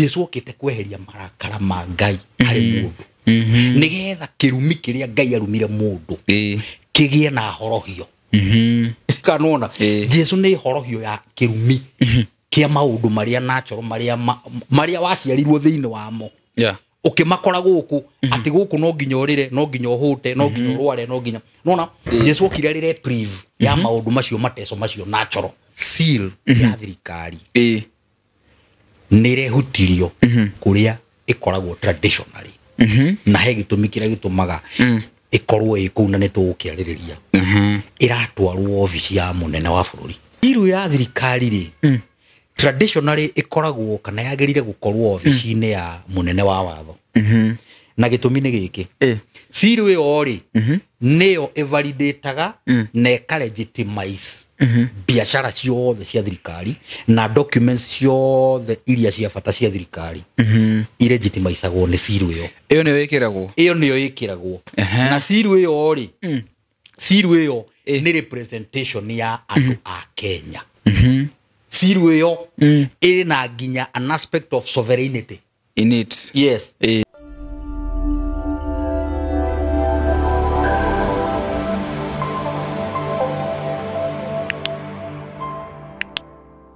Jesu okĩte kweheria marakara ma Ngai harĩ mũndũ nĩgetha kĩrumi kĩrĩa Ngai arumire mũndũ kĩgĩe na horohio. Kanona Jesu nĩ horohio ya kĩrumi kĩa maũndũ marĩa natural marĩa waciarirwo thĩinĩ wamo. Ũkĩmakora gũkũ atĩ gũkũ no nginya ũrĩre, no nginya ũhũte, no nginya ũrware, no nginya nona Jesu okire arĩ reprieve ya maũndũ macio mateso macio natural. Seal ya thirikari nĩ ĩrehutirio kũrĩa ĩkoragwo traditionally. Na he gĩtũmi kĩrĩa gĩtũmaga ĩkorwo ĩ kũu na nĩ tũgũkĩarĩrĩria. Ĩratwarwo obici ya mũnene wa bũrũri. Iru ya thirikari rĩ, traditionally ĩkoragwo kana yagĩrĩire gũkorwo obici-inĩ ya mũnene wa watho. Na gĩtũmi nĩ gĩkĩ. Seal ĩyo rĩ, nĩyo ĩvalidataga na ĩka-legitimize biacara ciothe cia thirikari na documents ciothe iria cia bata cia thirikari ilegitimizagwo nĩ seal ĩyo. Ĩyo nĩyo ĩkĩragwo. Ĩyo nĩyo ĩkĩragwo. Na seal ĩyo rĩ, seal ĩyo nĩ representation ya andũ a Kenya. Seal ĩyo ĩrĩ na nginya an aspect of sovereignty in it. Yes.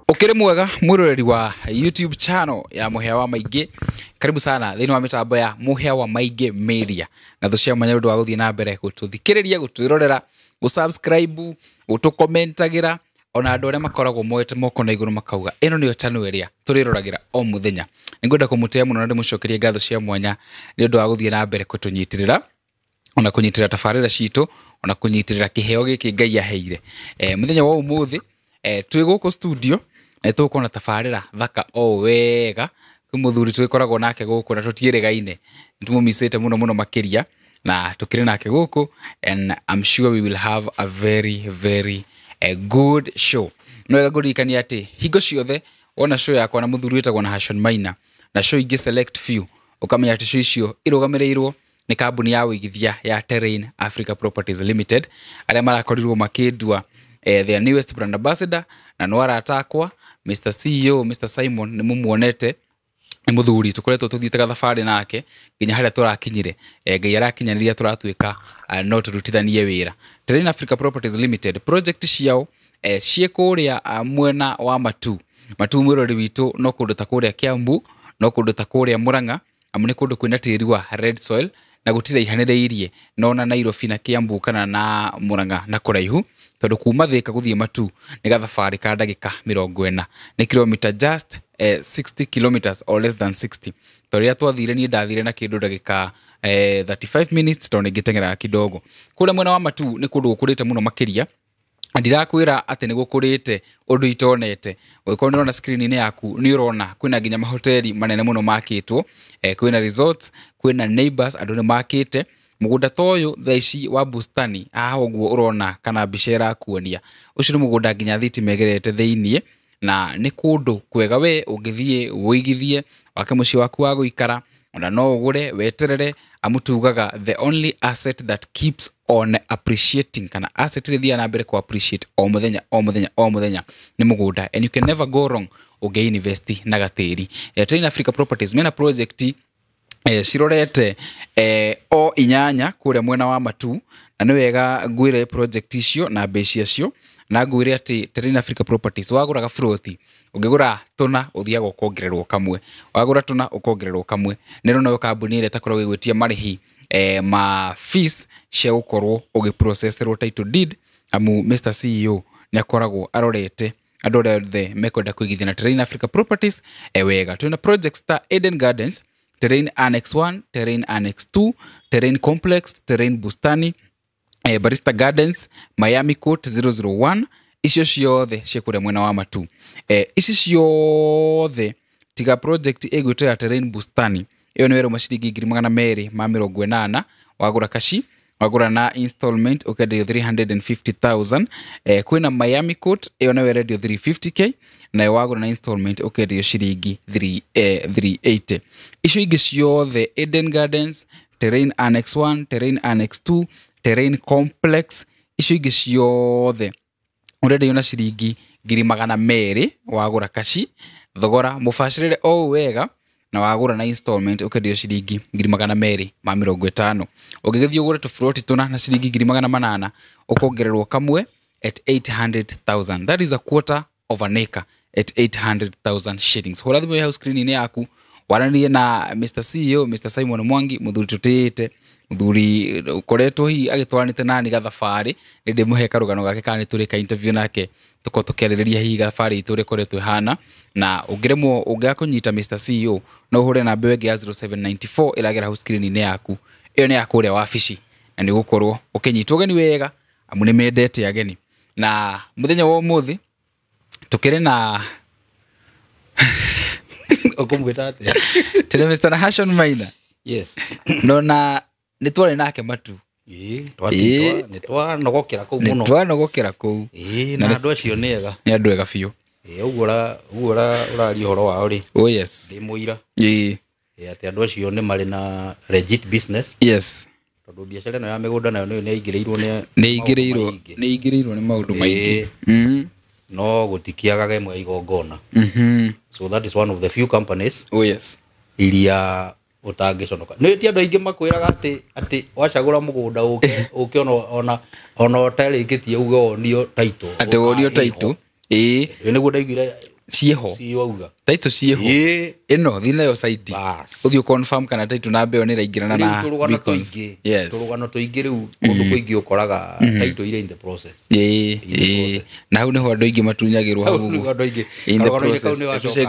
Ukiri mwega mwiroreri wa YouTube channel ya Mũhĩa wa Maingĩ, karibu sana thĩinĩ wa mĩtambo ya Mũhĩa wa Maingĩ Media. Ngatho cia mwanya ũndũ wa gũthiĩ na mbere gũtũthikĩrĩria, gũtwĩrorera, gũsubscribe, gũtũkomentagĩra, ona andũ arĩa makoragwo moete moko na igũrũ makauga ĩno nĩyo channel ĩrĩa tũrĩroragĩra o mũthenya. Nĩngwenda kũmũtĩa mũno na ndĩmũcokerie ngatho cia mwanya nĩ ũndũ wa gũthiĩ na mbere gũtũnyitĩrĩra, ona kũnyitĩrĩra tabarĩra citũ, ona kũnyitĩrĩra kĩheo gĩkĩ Ngai aheire. Mũthenya wa ũmũthĩ, twĩ gũkũ studio na tũgũkorwo na tabarĩra thaka o wega. Kwĩ mũthuri tũgĩkoragwo nake gũkũ na tũtiĩrĩgaine, nĩtũmũmicĩte mũno mũno makĩria na tũkĩrĩ nake gũkũ, and I'm sure we will have a very very good show. No wega ngũririkania atĩ hingo ciothe wona show yakwa na mũthuri wĩtagwo na Hashon Maina na show ingĩ select few, ũkamenya atĩ show icio irũgamĩrĩirwo nĩ kambuni ya ũigithia ya Terrain Africa Properties Limited, arĩa marakorirwo makĩndua their newest brand ambassador, na no arata akwa Mr. CEO Mr. Simon nĩ mũmuonete, nĩ mũthuri tũkoretwo tũthiĩte gathabarĩ nake nginya harĩa tũrakinyire. Ngai arakinyanĩria tũratuĩka no tũrutithanie wĩra. Terrain Africa Properties Limited project ciao ciĩ kũrĩa mwena wa Matu. Matu mwĩrori witũ no kũndũ ta kũrĩa Kiambu, no kũndũ ta kũrĩa Murang'a, amu nĩ kũndũ kwĩna tĩri wa red soil na gũtiraihanĩrĩirie no na Nairobi na Kiambu kana na Murang'a na kũraihu, tondũ kuma Thika gũthiĩ Matu nĩ gathabarĩ ka ndagĩka 40, nĩ kilomita just 60 kilometers or less than 60. Tondũ rĩrĩa twathire niĩ ndathire na kĩndũ ndagĩka 35 minutes tondũ nĩngĩteng'eraga kidogo. Kũrĩa mwena wa Matu nĩ kũndũ gũkũrĩte mũno makĩria, na ndirakwĩra atĩ nĩ gũkũrĩte ũndũ itonete. Ũngĩkorwo nĩ ũrona screen-inĩ yaku nĩ ũrona kwĩna nginya mahoteli manene mũno makĩtwo, kwĩna resorts, kwĩna neighbors, andũ nĩ makĩte. Mũgũnda ta ũyũ thaa ici wa Bustani haha ũguo ũrona kana mbica ĩrakuonia, ũcio nĩ mũgũnda nginya thitima ĩgerete thĩiniĩ, na nĩ kũndũ kwega we ũngĩthiĩ ũigithie wake mũciĩ waku wa gũikara, ona no ũgũre weterere, amu tugaga the only asset that keeps on appreciating, kana asset ĩrĩa ĩthiaga na mbere ku appreciate o mũthenya o mũthenya o mũthenya nĩ mũgũnda, and you can never go wrong ũngĩ invest na gatĩri. Terrain Africa Properties mena project cirorete o 8 kũrĩa mwena wa Matu, na nĩ wega ngwĩre project icio na mbeca ciacio, na ngwĩre atĩ Terrain Africa Properties wagũraga froti ũngĩgũra tũna ũthiaga ũkongererwo kamwe, wagũra tũna ũkongererwo kamwe. Nĩ ĩno nayo kambuni ĩrĩa ĩtakoragwo ĩgwĩtia marĩhi ma fees cia gũkorwo ũgĩprocesserwo title deed, amu Mr. CEO nĩ akoragwo arorete andũ arĩa othe mekwenda kũigithia na Terrain Africa Properties wega. Twĩna projects ta Eden Gardens, Terrain Annex 1, Terrain Annex 2, Terrain Complex, Terrain Bustani, Barista Gardens, Miami Court 001, icio ciothe ciĩ kũrĩa mwena wa Matu. Ici ciothe tiga project ĩgwĩtwo ya Terrain Bustani, ĩyo nĩ werũ ciringi 280,000 wagũra kashi, wagũra na installment ũkenderio 350,000. Kwĩna Miami Court, ĩyo nayo ĩrendio 350k, nayo wagũra na installment ũkenderio ciringi 380. Icio ingĩ ciothe Eden Gardens, Terrain Annex 1, Terrain Annex 2, Terrain Complex, icio ingĩ ciothe ũrenderio na ciringi 200,000 wagũra kashi, thogora mũbacĩrĩre o wega. Na wagũra na installment ũkendio ciringi 250,000. Ũngĩgĩthiĩ ũgũre tũburoti tũna na ciringi 800,000, ũkongererwo kamwe at 800,000. That is a quarter of an acre at 800,000 shillings. Hũra thimũ hau screen-inĩ yaku, waranĩrie na Mr. CEO, Mr. Simon Mwangi, mũthuri tũtĩĩte, mũthuri ũkoretwo hihi agĩtwaranĩte nani gathabarĩ. Nĩ ndĩmũhe karũgano gake kana nĩ tũrĩka interview nake, tũkorwo tũkĩarĩrĩria hihi thabarĩ itũ ũrĩa ĩkoretwo ĩhana. Na ũngĩremwo, ũngĩaga kũnyita Mr. CEO, no ũhũre namba ĩyo ĩngĩ ya 0794 ĩragera hau screen-inĩ yaku. Ĩyo nĩ ya kũrĩa wabici, na nĩ ũgũkorwo ũkĩnyitwo ũgeni wega, amu nĩ mendete ageni. Na mũthenya wa ũmũthĩ tũkĩrĩ na Ũkũmwĩta atĩa? Tũrĩ Mr. Nahashon Maina. Yes. Nona nĩ twarĩ nake matu. Ĩĩ, nĩ twanogokera kũu mũno. Nĩ twanogokera kũu. Ĩĩ, na andũ acio nĩ ega. Nĩ andũ ega biũ. Ĩĩ, ũguo ũraria ũhoro wao rĩ. Oh yes. Ndĩ mũira. Ĩĩ. Ĩĩ, atĩ andũ acio nĩ marĩ na legit business. Yes. Tondũ biacara ĩno ya mĩgũnda nayo nĩ ĩingĩrĩirwo nĩ nĩ ĩingĩrĩirwo nĩ maũndũ maingĩ. No gũtikĩagaga ĩmwe ya igongona. So that is one of the few companies. Oh yes. Iria ũtangĩconoka. Nĩ ti andũ aingĩ makwĩraga atĩ wacagũra mũgũnda ũke ona ũtarĩkĩtie uge wonio title. Atĩ wonio title. Ĩĩ. Ĩĩ, nĩguo ndaiguire ciĩho. CEO auga. Title ciĩho. Ĩĩ. Ĩno thiĩ nayo site. Ũthiĩ confirm kana title namba ĩyo nĩ ĩraingĩrana na beacons. Yes. Tũrũgano tũingĩ rĩu kũndũ kũingĩ ũkoraga title irĩ in the process. Ĩĩ. Na hau nĩho andũ aingĩ matunyagĩrwo hau ũguo. Andũ aingĩ. In the process. Especially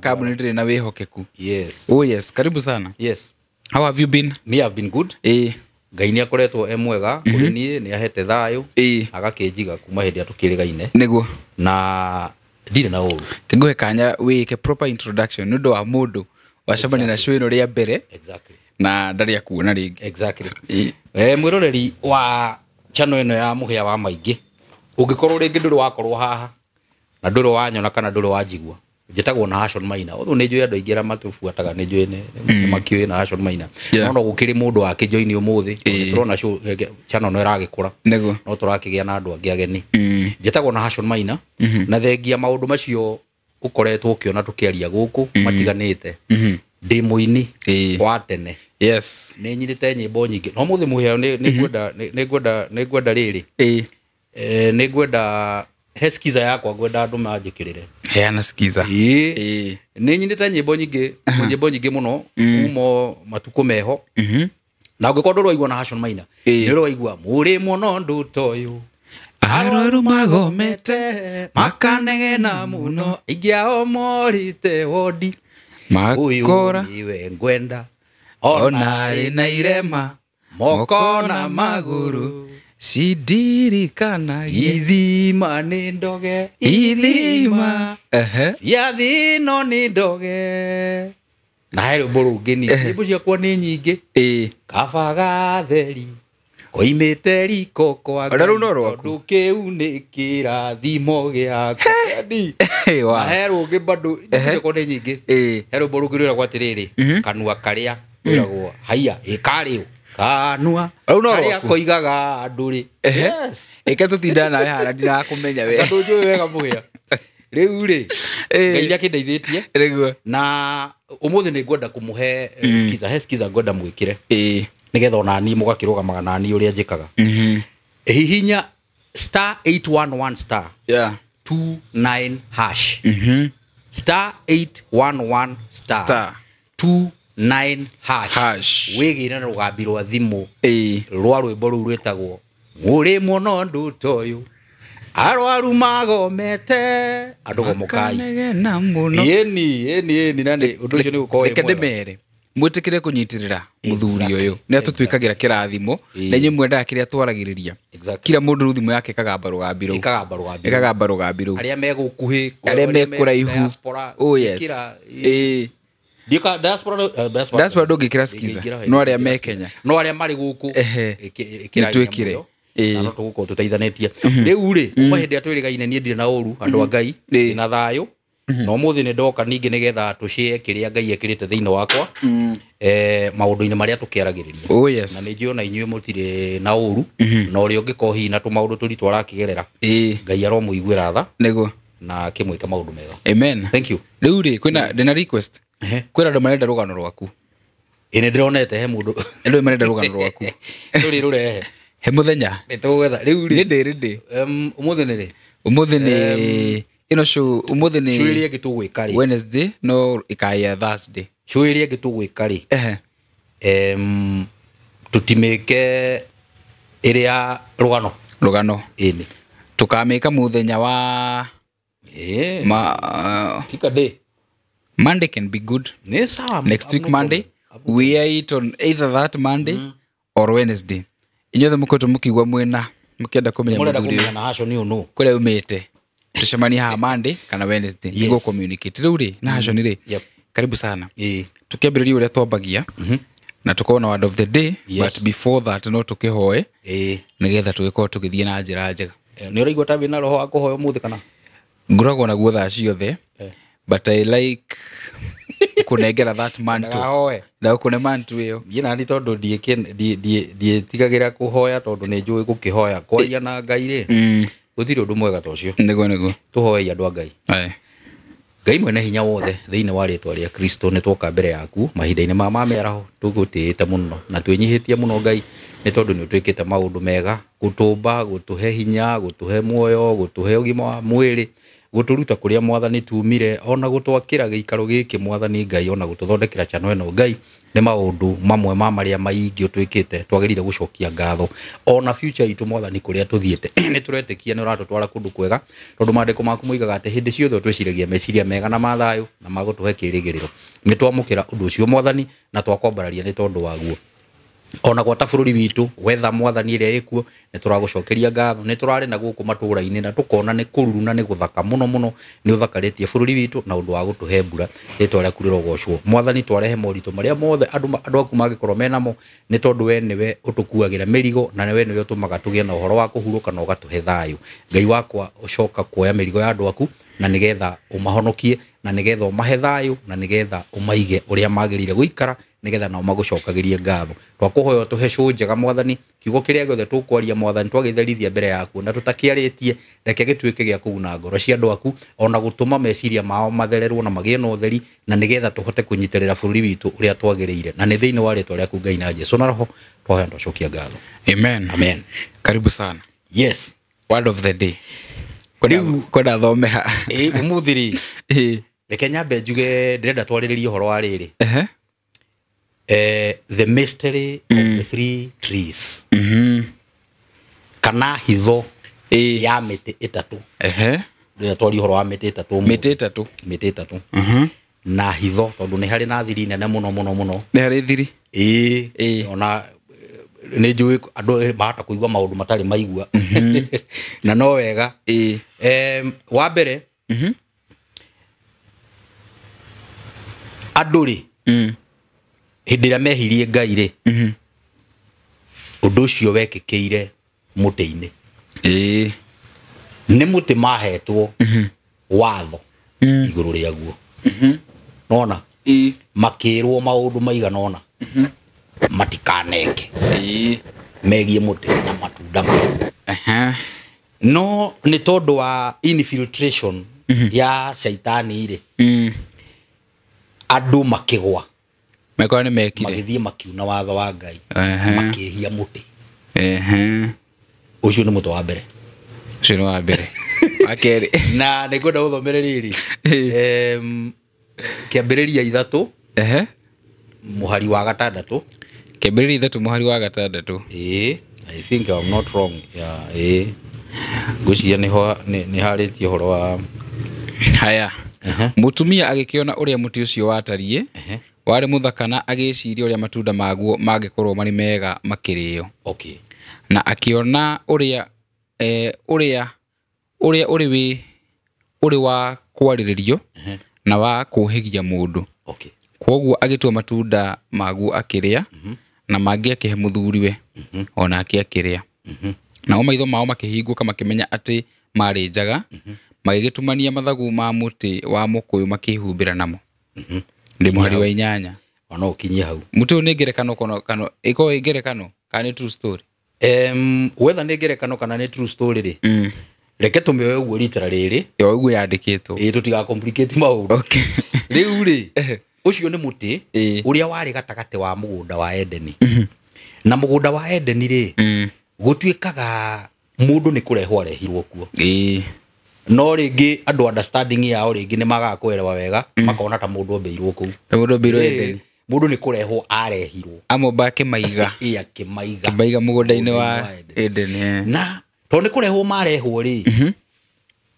kambuni ndĩrĩ na wĩhokeku. Yes. Oh yes, karibu sana. Yes. How have you been? Me have been good. Ĩĩ. Ngai nĩ akoretwo e mwega kũrĩ niĩ, nĩ ahete thayũ, agakĩnjiga kuma hĩndĩ ĩrĩa tũkĩrĩgaine. Nĩguo. Na ndirĩ na ũru. Ngũhe kanya wĩke proper introduction nĩ ũndũ wa mũndũ wacemania na show ĩno rĩa mbere. Exactly. Na ndarĩ akuona rĩngĩ. Exactly. Mwĩroreri wa channel ĩno ya Mũhĩa wa Maingĩ, ũngĩkorwo rĩngĩ ndũrĩ wakorwo haha na ndũrĩ wanyona kana ndũrĩ wanjigua, njĩtagwo Nahashon Maina. Ũthũ nĩ njũĩ andũ aingĩ arĩa matũbuataga, nĩ njũĩ nĩ makĩũĩ Nahashon Maina. No gũkĩrĩ mũndũ wakĩjoini ũmũthĩ, tũrona show channel ĩno ĩragĩkũra. Nĩguo. No tũrakĩgĩa na andũ angĩ ageni. Njĩtagwo Nahashon Maina, na thengia maũndũ macio ũkoretwo ũkĩona tũkĩaria gũkũ matiganĩte. Ndĩ mũini wa tene. Yes. Nĩ nyinĩte nyĩmbo nyingĩ. No mũthĩ mũhĩa nĩ ngwenda rĩrĩ. Nĩ ngwenda he skiza yakwa, ngwenda andũ manjĩkĩrĩre. Heana skiza. Ĩĩ. Nĩ nyinĩte nyĩmbo nyingĩ, nyĩmbo nyingĩ mũno kuma matukũ meho. Na ũngĩkorwo ndũraigua Nahashon Maina, nĩ ũraigua mũrĩ mũno ndũ ta ũyũ. Arwaru magomete makanegena mũno, aingĩ ao morĩte wodi. Makora ũyũ nĩwe ngwenda ona arĩ na irema moko na magũrũ. Cindirikanagie ithima nĩ ndoge, ithima cia thĩ ĩno nĩ ndoge. Na he rwĩmbo rũngĩ niĩ, nyĩmbo ciakwa nĩ nyingĩ. Kaba gatheri koimĩte riko kwa Ona rũu no rwaku. Tondũ kĩu nĩ kĩrathimo gĩakwa. Na he rũngĩ bado, nyĩmbo ciakwa nĩ nyingĩ. He rwĩmbo rũngĩ rwĩragwo atĩrĩrĩ, kanua karĩa rwĩragwo haiya, ĩ karĩũ. Kanua karĩa koigaga andũ rĩ. Yes. Ĩke tũtindaga nawe haha ndirakũmenya we. Tondũ njũĩ wega mũhĩa. Rĩu rĩ, Ngai nĩ akĩndeithĩtie. Nĩguo. Na ũmũthĩ nĩ ngwenda kũmũhe skiza, he skiza ngwenda mwĩkĩre. Nĩgetha ona niĩ mũgakĩrũgamaga na niĩ ũrĩa njĩkaga. Hihinya star 811 star 29 hash. Star 811 star 29 hash. Wĩgĩre na rũgambi rwa thimũ rwa rwĩmbo rũu rwĩtagwo mũrĩ mũno ndũ ta ũyũ. Arwaru magomete andũ gomokai. Ĩni na nĩ ũndũ ũcio nĩ ũgũkorwo wĩ Reke mwega. ndĩmere mwĩtĩkĩre kũnyitĩrĩra mũthuri ũyũ. Nĩ atũtuĩkagĩra kĩrathimo, na inyuĩ mwendaga kĩrĩa twaragĩrĩria. Kila mũndũ rĩu thimũ yake ĩkagamba rũgambi rũu. Ĩkagamba rũgambi rũu. Ĩkagamba rũgambi rũu. Arĩa me gũkuhĩ, Arĩa me kũraihu. Oh yes. Diaspora ndũngĩkĩra skiza. No arĩa me Kenya. No arĩa marĩ gũkũ. Ĩkĩra Nĩtwĩkĩre. Na no tũgũkorwo tũteithanĩtie. Rĩu rĩ, kuma hĩndĩ ĩrĩa twĩrĩgaine niĩ ndirĩ na ũru, andũ a Ngai, ndĩ na thayũ. Na ũmũthĩ nĩ ndoka ningĩ nĩgetha tũshare kĩrĩa Ngai ekĩrĩte thĩinĩ wakwa, maũndũ-inĩ marĩa tũkĩaragĩrĩria. Oh yes. Na nĩ njũĩ ona inyuĩ mũtirĩ na ũru, na ũrĩa ũngĩkorwo hihi na tũmaũndũ tũritũ arakĩgerera, Ngai aromũiguĩra tha. Nĩguo. Na akĩmwĩka maũndũ mega. Amen. Thank you. Rĩu rĩ, kwĩna ndĩna request. Kwĩna andũ marenda rũgano rwaku. Ĩ nĩ ndĩronete he mũndũ. Andũ marenda rũgano rwaku. Tũrĩ rũrehe. He mũthenya. Nĩ tũgwetha rĩu rĩ. Rĩndĩ. Ũmũthĩ nĩ rĩ? Ũmũthĩ nĩ ĩno show ũmũthĩ nĩ show ĩrĩa ĩngĩ tũgwĩka rĩ. Wednesday no ĩkaya Thursday. Show ĩrĩa ĩngĩ tũgwĩka rĩ. Tũtimĩke ĩrĩa rũgano. Rũgano. Ĩni. Tũkamĩka mũthenya wa ma Pika day. Monday can be good. Ni sawa. Next week Monday we are it on either that Monday or Wednesday. Inyuothe mũkoretwo mũkiigua mwĩna mũkĩenda kũmenya mũthuri ũyũ kũrĩa umĩte. Tũcemanie haha Monday kana Wednesday. Nĩguo communicate. Rĩu rĩ na Hashon rĩ. Karibu sana. Tũkĩambĩrĩria ũrĩa twambagia na tũkorwo na word of the day, but before that no tũkĩhoe nĩgetha tũgĩkorwo tũgĩthiĩ na njĩra njega. Nĩ ũraigua ta wĩna roho wa kũhoya ũmũthĩ kana? Ngoragwo naguo thaa ciothe, but I like kũnengera that mantle. Ndagũkũne mantle ĩyo. Niĩ nani tondũ ndiĩtigagĩra kũhoya tondũ nĩ njũĩ gũkĩhoya. Kwaria na Ngai rĩ, gũtirĩ ũndũ mwega ta ũcio. Nĩguo. Tũhoei andũ a Ngai. Ngai mwene hinya wothe thĩinĩ wa rĩtwa rĩa Kristo nĩ twoka mbere yaku mahinda-inĩ ma mĩaraho tũgũtĩĩte mũno na twĩnyihĩtie mũno Ngai nĩ tondũ nĩ ũtwĩkĩte maũndũ mega gũtũmba, gũtũhe hinya, gũtũhe muoyo, gũtũhe ũgima wa mwĩrĩ, gũtũruta kũrĩa mwathani tumire, ona gũtwakĩra gĩikaro gĩkĩ mwathani Ngai, ona gũtũthondekera channel ĩno Ngai nĩ maũndũ mamwe ma marĩa maingĩ ũtwĩkĩte twagĩrĩire gũcokia ngatho. Ona future itũ mwathani kũrĩa tũthiĩte nĩ tũretĩkia nĩ ũratũtwara kũndũ kwega tondũ maandĩko maku moigaga atĩ hĩndĩ ciothe twĩciragia meciria mega na mathayũ na magũtũhe kĩĩrĩgĩrĩro. Nĩ twamũkĩra ũndũ ũcio mwathani na twakwambararia nĩ tondũ waguo. Ona gwata bũrũri witũ wetha mwathani ĩrĩa ĩkuo nĩ tũragũcokeria ngatho. Nĩ tũrarĩ na gũkũ matũũra-inĩ na tũkona nĩ kũruru na nĩ gũthaka mũno mũno. Nĩ ũthakarĩtie bũrũri witũ na ũndũ wa gũtũhe mbura rĩtwa rĩaku rĩrogocwo mwathani. Twarehe moritũ marĩa mothe andũ aku mangĩkorwo menamo nĩ tondũ we nĩwe ũtũkuagĩra mĩrigo na we nĩwe ũtũmaga tũgĩe na ũhoro wa kũhurũka na ũgatũhe thayũ. Ngai wakwa ũcoka kuoya mĩrigo ya andũ aku na nĩgetha ũmahonokie na nĩgetha ũmahe thayũ na nĩgetha ũmaige ũrĩa magĩrĩire gũikara nĩgetha nao magũcokagĩrie ngatho. Twakũhoya ũtũhe cũ njega mwathani, kiugo kĩrĩa gĩothe tũkwaria mwathani twagĩtherithia mbere yaku na tũtakĩarĩtie reke gĩtuĩke gĩa kũguna ngoro cia andũ aku ona gũtũma meciria mao mathererwo na magĩe na ũtheri na nĩgetha tũhote kũnyitĩrĩra bũrũri witũ ũrĩa twagĩrĩire na nĩ thĩinĩ wa rĩtwa rĩaku Ngai na Jesũ na Roho twahoya twacokia ngatho. Amen. Amen. Karibu sana. Yes. Word of the day. Kwenda thomeha. Ũmũthĩ rĩ reke nyambe njuge ndĩrenda twarĩrĩrie ũhoro wa rĩrĩ. The mystery of the three trees. Kana hitho ya mĩtĩ ĩtatũ. Ndĩrenda twarie ũhoro wa mĩtĩ ĩtatũ. Mĩtĩ ĩtatũ. Mĩtĩ ĩtatũ. Na hitho tondũ nĩ harĩ na thiri nene mũno mũno mũno. Nĩ harĩ thiri. Ona nĩ njũĩ andũ mahota kũigua maũndũ matarĩ maigua. Na no wega. Wa mbere andũ rĩ hĩndĩ ĩrĩa mehirie Ngai rĩ ũndũ ũcio wekĩkĩire mũtĩ-inĩ. Nĩ mũtĩ mahetwo watho igũrũ rĩaguo. Nona makĩrwo maũndũ maigana ũna matikaneke megiĩ mũtĩ na matunda maguo. No nĩ tondũ wa infiltration ya shaitani rĩ andũ makĩgwa mekora nĩ mekire magĩthiĩ makiuna watho wa Ngai makĩhia mũtĩ. Ũcio nĩ mũtĩ wa mbere. Ũcio nĩ wa mbere. Wa kerĩ. Na nĩ ngwenda gũthomere rĩrĩ kĩambĩrĩria 3 mũhari wa 6. Kĩambĩrĩria 3 mũhari wa 6. I think I'm not wrong. Yeah, ngwĩciria nĩ harĩtie ũhoro wa haya. Mũtumia agĩkĩona ũrĩa mũtĩ ũcio watariĩ warĩ mũthaka na agĩciria ũrĩa matunda maguo mangĩkorwo marĩ mega makĩrĩo. Okay. Na akĩona ũrĩa ũrĩa ũrĩ wa kwarĩrĩrio na wa kũhĩgia mũndũ. Okay. Kwoguo agĩtua matunda maguo akĩrĩa na mangĩ akĩhe mũthuriwe onake akĩrĩa. Nao maitho mao makĩhingũka makĩmenya atĩ marĩ njaga, magĩgĩtumania mathagu ma mũtĩ wa mũkũyũ makĩhumbĩra namo. Ndĩ mũhari wa 8. Ona ũkinyie hau. Mũtĩ ũyũ nĩ ngerekano kana ĩkorwo ĩ ngerekano kana nĩ true story? Whether nĩ ngerekano kana nĩ true story rĩ, reke tũmĩoe ũguo rita rĩrĩ. Yo ũguo yandĩkĩtwo. Ĩ tũtiga complicate maũndũ. Okay. Rĩu rĩ, Ũcio nĩ mũtĩ ũrĩa warĩ gatagatĩ wa mũgũnda wa Edeni. Na mũgũnda wa Edeni rĩ, gũtuĩkaga mũndũ nĩ kũrehwo arehirwo kuo. No rĩngĩ andũ understanding yao rĩngĩ nĩ magaga kũerewa wega, makona ta mũndũ ombĩirwo kũu. Ta mũndũ ombĩirwo Edeni. Mũndũ nĩ kũrehwo arehirwo. Amomba akĩmaiga. Ĩ, akĩmaiga. Akĩmaiga mũgũnda-inĩ wa Edeni. Na tondũ nĩ kũrehwo marehwo rĩ,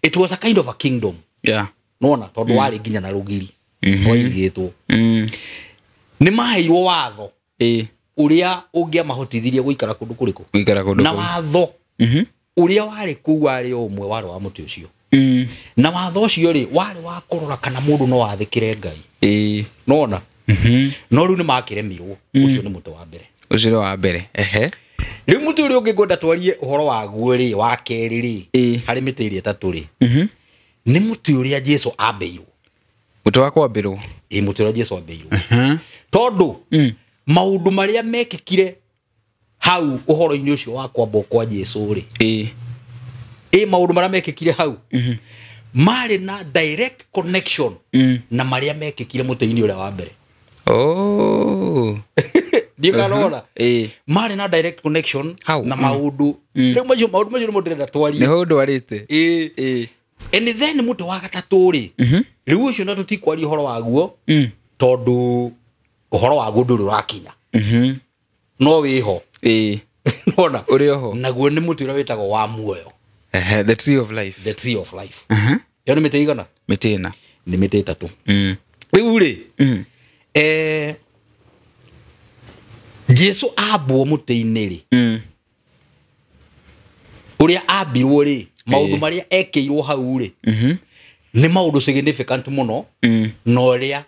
it was a kind of a kingdom. Yeah. Nona tondũ warĩ nginya na rũgiri. Rwairigĩtwo. Nĩ maheirwo watho. Ũrĩa ũngĩamahotithirie gũikara kũndũ kũrĩkũ? Gũikara kũndũ Na watho ũrĩa warĩ kũu warĩ o ũmwe, warĩ wa mũtĩ ũcio. Na watho ũcio rĩ, warĩ wa kũrora kana mũndũ no athĩkĩre Ngai. Nona? No rĩu nĩ makĩremirwo. Ũcio nĩ mũtĩ wa mbere. Ũcio nĩ wa mbere. Ehe. Rĩu mũtĩ ũrĩa ũngĩ ngwenda twarie ũhoro waguo rĩ, wa kerĩ rĩ, harĩ mĩtĩ ĩrĩa ĩtatũ rĩ, nĩ mũtĩ ũrĩa Jesu ambĩirwo. Mũtĩ wa kwambĩrwo. Ĩ, mũtĩ ũrĩa Jesu ambĩirwo. Tondũ maũndũ marĩa mekĩkire hau ũhoro-inĩ ũcio wa kwambwo kwa Jesu rĩ, ĩ maũndũ marĩa mekĩkire hau marĩ na direct connection na marĩa mekĩkire mũtĩ-inĩ ũrĩa wa mbere. Oh. Ndikarora. Marĩ na direct connection na maũndũ. Rĩu macio maũndũ macio nĩmo ndĩrenda twarie. Nĩho ndwarĩte. Ĩ. And then mũtĩ wa gatatũ rĩ, rĩu ũcio na tũtikwaria ũhoro waguo, tondũ ũhoro waguo ndũrĩ ũrakinya. No wĩho. Nona. Ũrĩ oho. Naguo nĩ mũtĩ ũrĩa wĩtagwo wa muoyo. The tree of life. The tree of life. Ĩyo nĩ mĩtĩ igana? Mĩtĩ ĩna. Nĩ mĩtĩ ĩtatũ. Rĩu rĩ, Jesu ambwo mũtĩ-inĩ rĩ, ũrĩa ambirwo rĩ, maũndũ marĩa ekĩirwo hau rĩ, nĩ maũndũ significant mũno, na ũrĩa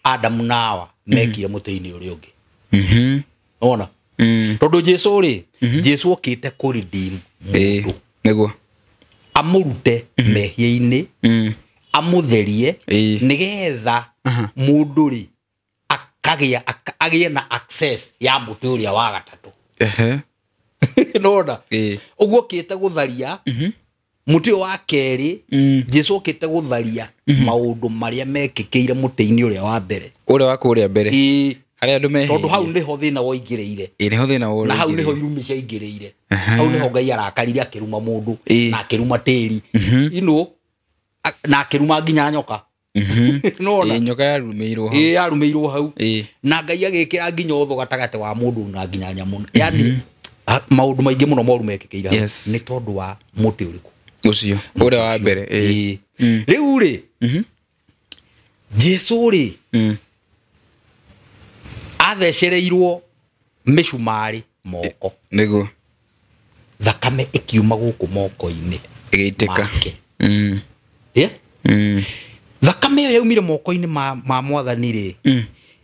Adamu na Hawa mekire mũtĩ-inĩ ũrĩa ũngĩ. Ona? Tondũ Jesu rĩ, Jesu okĩte kũ redeem mũndũ. Nĩguo. Amũrute mehia-inĩ, amũtherie, nĩgetha mũndũ rĩ akagĩa agĩe na access ya mũtĩ ũrĩa wa gatatũ. Nona? Ũguo okĩte gũtharia mũtĩ wa kerĩ, Jesu okĩte gũtharia maũndũ marĩa mekĩkĩire mũtĩ-inĩ ũrĩa wa mbere. Ũrĩa wa kũrĩa mbere. Harĩa andũ mehĩirie. Tondũ hau nĩho thĩna woingĩrĩire. Nĩho thĩna woingĩrĩire. Na hau nĩho irumi ciaingĩrĩire. Hau nĩho Ngai arakarire akĩruma mũndũ na akĩruma tĩri. Ino na akĩruma nginya nyoka. Nona? Nyoka yarumĩirwo hau. Yarumĩirwo hau. Na Ngai agĩkĩra nginya ũthũ gatagatĩ wa mũndũ na nginya nyamũ. Yaani maũndũ maingĩ mũno moru mekĩkĩire hau. Nĩ tondũ wa mũtĩ ũrĩkũ? Ũcio ũrĩa wa mbere. Rĩu rĩ, Jesu rĩ, athecereirwo mĩcumarĩ moko. Nĩguo. Thakame ĩkiuma gũkũ moko-inĩ. Ĩgĩitĩka. Thakame ĩyo yaumire moko-inĩ ma mwathani rĩ,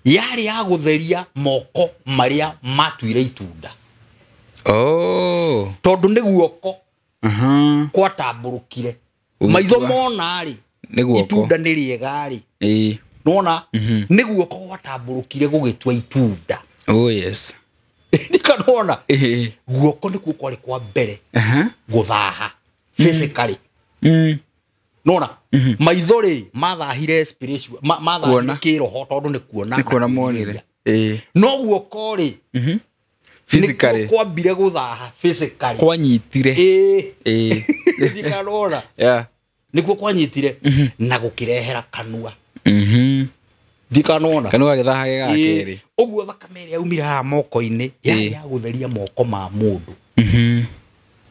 yarĩ ya gũtheria moko marĩa matuire itunda. Oh. Tondũ nĩ guoko gwatambũrũkire. Maitho mona rĩ, itunda nĩ rĩega rĩ. Nona? Nĩ guoko gwatambũrũkire gũgĩtua itunda. Oh yes. Ndikanona? Guoko nĩkuo kwarĩ kwa mbere gũthaha physically. Nona? Maitho rĩ mathahire spiritual, mathahire kĩroho tondũ nĩ kuona. Nĩ kuona monire. No guoko rĩ, physically kwambire gũthaha physically. Kwanyitire. Ndikanona? Yeah. Nĩkuo kwanyitire na gũkĩrehera kanua. Ndikanona? Kanua gĩthaha gĩ ga kerĩ. Ũguo thakame ĩrĩa yaumire haha moko-inĩ yarĩ ya gũtheria moko ma mũndũ.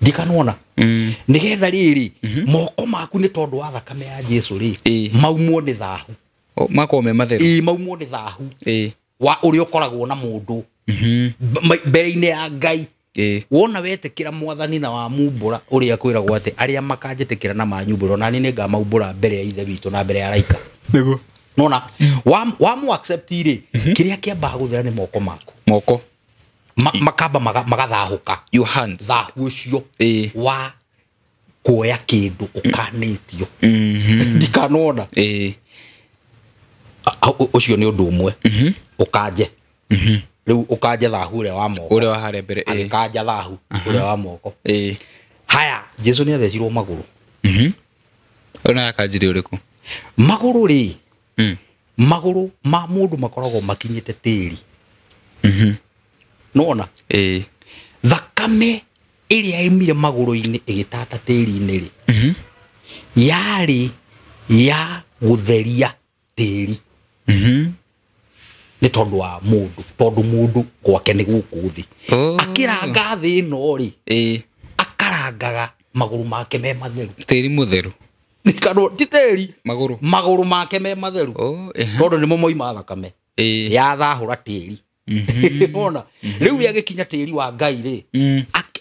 Ndikanona? Nĩgetha rĩrĩ, moko maku nĩ tondũ wa thakame ya Jesu rĩ, maumwo nĩ thahu. Makorwo me matheru. Maumwo nĩ thahu. Wa ũrĩa ũkoragwo na mũndũ mbere-inĩ ya Ngai. Wona wetĩkĩra mwathani na wamumbũra ũrĩa kwĩragwo atĩ arĩa makanjĩtĩkĩra na manyumbũra na niĩ nĩngamaumbũra mbere ya Ithe witũ na mbere ya araika. Nĩguo. Nona? Wamu accept rĩ, kĩrĩa kĩambaga gũthera nĩ moko maku. Moko. Makamba magathahũka. Your hands. Thahu ũcio wa kuoya kĩndũ ũkanĩtio. Ndikanona? Ũcio nĩ ũndũ ũmwe. Ũkanje. Rĩu ũkanje thahu ũrĩa wa moko. Ũrĩa wa harĩa mbere. Agĩkanja thahu ũrĩa wa moko. Haya, Jesu nĩ athecirwo magũrũ. Ũrĩa akanjire ũrĩkũ? Magũrũ rĩ, Magũrũ ma mũndũ makoragwo makinyĩte tĩri. Nona thakame ĩrĩa yaumire magũrũ-inĩ ĩgĩtata tĩri-inĩ rĩ, yarĩ ya gũtheria tĩri. Nĩ tondũ wa mũndũ, tondũ mũndũ gwake nĩ gũkũ thĩ. Akĩranga thĩ ĩno rĩ, akarangaga magũrũ make me matheru. Tĩri mũtheru. Ti tĩri, magũrũ. Magũrũ make me matheru. Tondũ nĩmo moima thakame. Yathahũra tĩri. Nona rĩu rĩagĩkinya tĩri wa Ngai rĩ,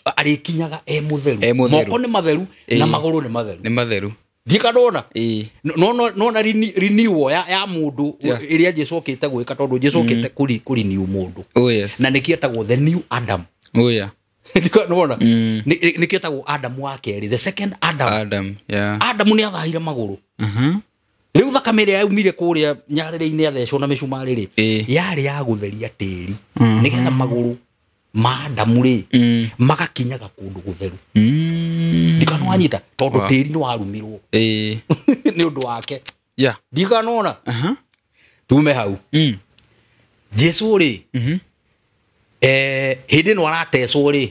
arĩkinyaga e mũtheru. Moko nĩ matheru na magũrũ nĩ matheru. Nĩ matheru. Ndikanona. Nona renewal ya mũndũ ĩrĩa Jesu okĩte gwĩka, tondũ Jesu okĩte kũrenew mũndũ. Oh yes. Na nĩkĩo etagwo the new Adam. Oh yeah. Ndikanona. Nĩkĩo etagwo Adam wa kerĩ, the second Adam. Adam, yeah. Adam nĩ athahire magũrũ. Rĩu thakame ĩrĩa yaumire kũrĩa nyarĩrĩ-inĩ athecwo na mĩcumarĩ rĩ, yarĩ ya gũtheria tĩri nĩgetha magũrũ ma Adamu rĩ magakinyaga kũndũ gũtheru. Ndikanwanyita tondũ tĩri nĩ warumirwo nĩ ũndũ wake. Yeah. Ndikanona. Tume hau. Jesu rĩ, hĩndĩ ĩno aratecwo rĩ,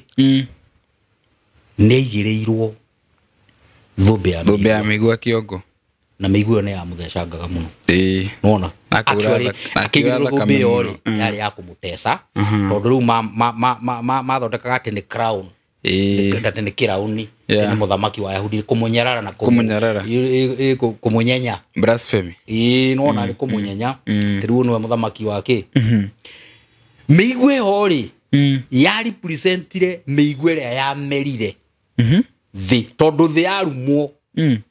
nĩ aigĩrĩirwo thũmbĩ ya mĩigua kĩongo. Na mĩigua ĩyo nĩ yamũthecangaga mũno. Nona akĩigĩrĩrwo thũmbĩ ĩyo rĩ, yarĩ ya kũmũteca, tondũ rĩu mathondekaga atĩ nĩ crown. Atĩ nĩ kĩrauni, nĩ mũthamaki wa Ayahudi, kũmũnyarara na kũmũnyenya. Blasphemy. Nona nĩ kũmũnyenya, rĩu nĩwe mũthamaki wa kĩ. Mĩigua ĩyo rĩ, ya representire mĩigua ĩrĩa yamerire thĩ, tondũ thĩ yarumwo